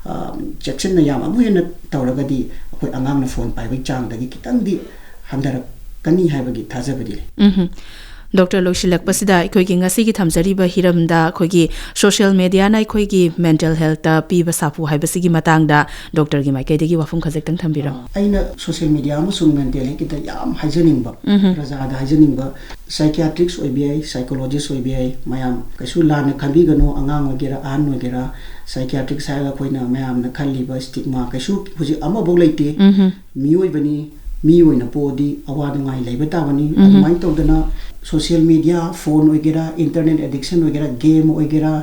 ꯑ, ꯆꯦꯛꯁꯤꯟꯅ ꯌꯥꯝ ꯑꯃꯨꯛ ꯍꯦꯟꯅ ꯇꯧꯔꯒꯗꯤ ꯑꯩꯈꯣꯏ ꯑꯉꯥꯡꯅ ꯐꯣꯟ ꯄꯥꯏꯕꯒꯤ ꯆꯥꯡꯗꯒꯤ ꯈꯤꯇꯪꯗꯤ ꯍꯟꯊꯔꯛꯀꯅꯤ ꯍꯥꯏꯕꯒꯤ ꯊꯥꯖꯕꯗꯤ ꯂꯩ꯫ ꯎꯝꯍꯨꯝ꯫ ꯗꯣꯛꯇꯔ, ꯂꯣꯏꯁꯤꯜꯂꯛꯄꯁꯤꯗ ꯑꯩꯈꯣꯏꯒꯤ ꯉꯁꯤꯒꯤ ꯊꯝꯖꯔꯤꯕ ꯍꯤꯔꯝꯗ ꯑꯩꯈꯣꯏꯒꯤ social mediaꯅ ꯑꯩꯈꯣꯏꯒꯤ mental healthꯇ ꯄꯤꯕ ꯁꯥꯐꯨ ꯍꯥꯏꯕꯁꯤꯒꯤ ꯃꯇꯥꯡꯗ ꯗꯣꯛꯇꯔꯒꯤ ꯃꯥꯏꯀꯩꯗꯒꯤ ꯋꯥꯐꯝ ꯈꯖꯤꯛꯇꯪ ꯊꯝꯕꯤꯔꯝꯃꯨ꯫ ꯑꯩꯅ social media ꯑꯃꯁꯨꯡ mental healthꯀꯤꯗ ꯌꯥꯝ ꯍꯥꯏꯖꯅꯤꯡꯕ, ꯎꯝꯍꯨꯝ꯫ ꯄ꯭ꯔꯖꯥꯗ ꯍꯥꯏꯖꯅꯤꯡꯕ, psychiatrist ꯑꯣꯏꯕ ꯌꯥꯏ, psychologist ꯑꯣꯏꯕ ꯌꯥꯏ, ꯃꯌꯥꯝ ꯀꯩꯁꯨ ꯂꯥꯟꯅ ꯈꯟꯕꯤꯒꯅꯨ, ꯑꯉꯥꯡ ꯑꯣꯏꯒꯦꯔꯥ, ꯑꯍꯟ ꯑꯣꯏꯒꯦꯔꯥ, psychiatrist ꯍꯥꯏꯔꯒ ꯑꯩꯈꯣꯏꯅ ꯃꯌꯥꯝꯅ ꯈꯜꯂꯤꯕ stigma ꯀꯩꯁꯨ ꯍꯧꯖꯤꯛ ꯑꯃꯐꯥꯎ ꯂꯩꯇꯦ꯫ ꯎꯝꯍꯨꯝ꯫ ꯃꯤꯑꯣꯏꯕꯅꯤ, ꯃꯤ ꯑꯣꯏꯅ ꯄꯣꯛꯑꯗꯤ ꯑꯋꯥ ꯅꯨꯡꯉꯥꯏ ꯂꯩꯕ ꯇꯥꯕꯅꯤ꯫ ꯎꯝꯍꯨꯝ꯫ ꯑꯗꯨꯃꯥꯏꯅ ꯇꯧꯗꯅ social media, phone ꯑꯣꯏꯒꯦꯔꯥ, internet addiction ꯑꯣꯏꯒꯦꯔꯥ, game ꯑꯣꯏꯒꯦꯔꯥ,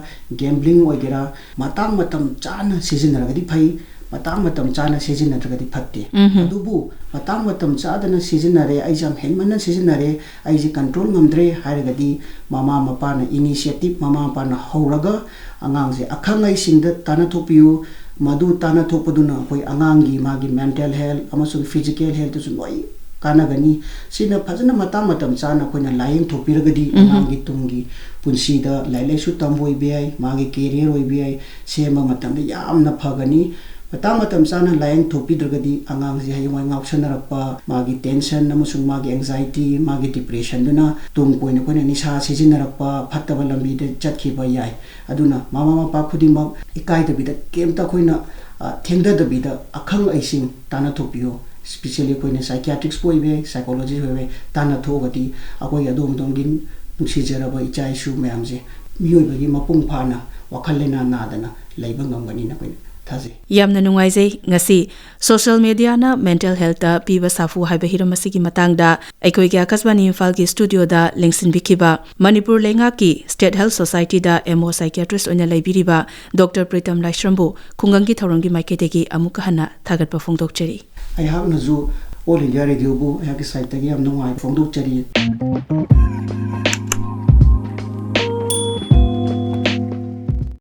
gambling ꯑꯣꯏꯒꯦꯔꯥ, ꯃꯇꯥꯡ ꯃꯇꯝ ꯆꯥꯅ ꯁꯤꯖꯤꯟꯅꯔꯒꯗꯤ ꯐꯩ, ꯃꯇꯥꯡ ꯃꯇꯝ ꯆꯥꯅ ꯁꯤꯖꯤꯟꯅꯗ꯭ꯔꯒꯗꯤ ꯐꯠꯇꯦ꯫ ꯎꯝꯍꯨꯝ꯫ ꯑꯗꯨꯕꯨ ꯃꯇꯥꯡ ꯃꯇꯝ ꯆꯥꯗꯅ ꯁꯤꯖꯤꯟꯅꯔꯦ, ꯑꯩꯁꯦ ꯌꯥꯝ ꯍꯦꯟꯃꯟꯅ ꯁꯤꯖꯤꯟꯅꯔꯦ, ꯑꯩꯁꯦ control ꯉꯝꯗ꯭ꯔꯦ ꯍꯥꯏꯔꯒꯗꯤ ꯃꯃꯥ ꯃꯄꯥꯅ initiative, ꯃꯃꯥ ꯃꯄꯥꯅ ꯍꯧꯔꯒ ꯑꯉꯥꯡꯁꯦ ꯑꯈꯪ ꯑꯍꯩꯁꯤꯡꯗ ꯇꯥꯟꯅꯊꯣꯛꯄꯤꯌꯨ꯫ ꯃꯗꯨ ꯇꯥꯟꯅꯊꯣꯛꯄꯗꯨꯅ ꯑꯩꯈꯣꯏ ꯑꯉꯥꯡꯒꯤ ꯃꯥꯒꯤ mental health ꯑꯃꯁꯨꯡ physical healthꯇꯁꯨ ꯂꯣꯏ ꯀꯥꯟꯅꯒꯅꯤ꯫ ꯁꯤꯅ ꯐꯖꯅ ꯃꯇꯥꯡ ꯃꯇꯝ ꯆꯥꯅ ꯑꯩꯈꯣꯏꯅ ꯂꯥꯏꯌꯦꯡ ꯊꯣꯛꯄꯤꯔꯒꯗꯤ ꯎꯝꯍꯨꯝ꯫ ꯑꯉꯥꯡꯒꯤ ꯇꯨꯡꯒꯤ ꯄꯨꯟꯁꯤꯗ ꯂꯥꯏꯔꯤꯛ ꯂꯥꯏꯁꯨ ꯇꯝꯕ ꯑꯣꯏꯕ ꯌꯥꯏ, ꯃꯥꯒꯤ career ꯑꯣꯏꯕ ꯌꯥꯏ, ꯁꯦꯝꯕ ꯃꯇꯝꯗ ꯌꯥꯝꯅ ꯐꯒꯅꯤ꯫ ꯃꯇꯥꯡ ꯃꯇꯝ ꯆꯥꯅ ꯂꯥꯏꯌꯦꯡ ꯊꯣꯛꯄꯤꯗ꯭ꯔꯒꯗꯤ ꯑꯉꯥꯡꯁꯦ ꯍꯌꯦꯡꯋꯥꯏ ꯉꯥꯎꯁꯟꯅꯔꯛꯄ, ꯃꯥꯒꯤ tension ꯑꯃꯁꯨꯡ ꯃꯥꯒꯤ anxietyꯗꯨꯅ, ꯃꯥꯒꯤ depressionꯗꯨꯅ ꯇꯨꯡ ꯀꯣꯏꯅ ꯑꯩꯈꯣꯏꯅ ꯅꯤꯁꯥ ꯁꯤꯖꯤꯟꯅꯔꯛꯄ, ꯐꯠꯇꯕ ꯂꯝꯕꯤꯗ ꯆꯠꯈꯤꯕ ꯌꯥꯏ꯫ ꯑꯗꯨꯅ ꯃꯃꯥ ꯃꯄꯥ ꯈꯨꯗꯤꯡꯃꯛ ꯏꯀꯥꯏꯗꯕꯤꯗ ꯀꯩꯝꯇ ꯑꯩꯈꯣꯏꯅ, ꯑ, ꯊꯦꯡꯊꯗꯕꯤꯗ ꯑꯈꯪ ꯑꯍꯩꯁꯤꯡ ꯇꯥꯟꯅꯊꯣꯛꯄꯤꯌꯨ꯫ Especially ꯑꯩꯈꯣꯏꯅ psychiatristꯄꯨ ꯑꯣꯏꯕ ꯌꯥꯏ, psychologist ꯑꯣꯏꯕ ꯌꯥꯏ, ꯇꯥꯟꯅꯊꯣꯛꯑꯒꯗꯤ ꯑꯩꯈꯣꯏꯒꯤ ꯑꯗꯣꯝ ꯑꯗꯣꯝꯒꯤ ꯅꯨꯡꯁꯤꯖꯔꯕ ꯏꯆꯥ ꯏꯁꯨ ꯃꯌꯥꯝꯁꯦ ꯃꯤꯑꯣꯏꯕꯒꯤ ꯃꯄꯨꯡ ꯐꯥꯅ ꯋꯥꯈꯜ ꯂꯩꯅꯥ ꯅꯥꯗꯅ ꯂꯩꯕ ꯉꯝꯒꯅꯤꯅ ꯑꯩꯈꯣꯏꯅ ꯊꯥꯖꯩ꯫ ꯌꯥꯝꯅ ꯅꯨꯡꯉꯥꯏꯖꯩ꯫ ꯉꯁꯤ social mediaꯅ mental healthꯇ ꯄꯤꯕ ꯁꯥꯐꯨ ꯍꯥꯏꯕ ꯍꯤꯔꯝ ꯑꯁꯤꯒꯤ ꯃꯇꯥꯡꯗ ꯑꯩꯈꯣꯏꯒꯤ ꯑꯀꯥꯁꯕꯥꯅꯤ ꯏꯝꯐꯥꯜꯒꯤ studioꯗ ꯂꯦꯡꯁꯤꯟꯕꯤꯈꯤꯕ ꯃꯅꯤꯄꯨꯔ ꯂꯩꯉꯥꯛꯀꯤ State Health Societyꯗ M O psychiatrist ꯑꯣꯏꯅ ꯂꯩꯕꯤꯔꯤꯕ ꯗꯣꯛꯇꯔ ꯄ꯭ꯔꯤꯇꯝ ꯂꯥꯏꯁ꯭ꯔꯝꯕꯨ ꯈꯨꯡꯒꯪꯒꯤ ꯊꯧꯔꯝꯒꯤ ꯃꯥꯏꯀꯩꯗꯒꯤ ꯑꯃꯨꯛꯀ ꯍꯟꯅ ꯊꯥꯒꯠꯄ ꯐꯣꯡꯗꯣꯛꯆꯔꯤ꯫ ꯑꯩꯍꯥꯛꯅꯁꯨ All India Radioꯕꯨ ꯑꯩꯍꯥꯛꯀꯤ sideꯇꯒꯤ ꯌꯥꯝ ꯅꯨꯡꯉꯥꯏꯕ ꯐꯣꯡꯗꯣꯛꯆꯔꯤ꯫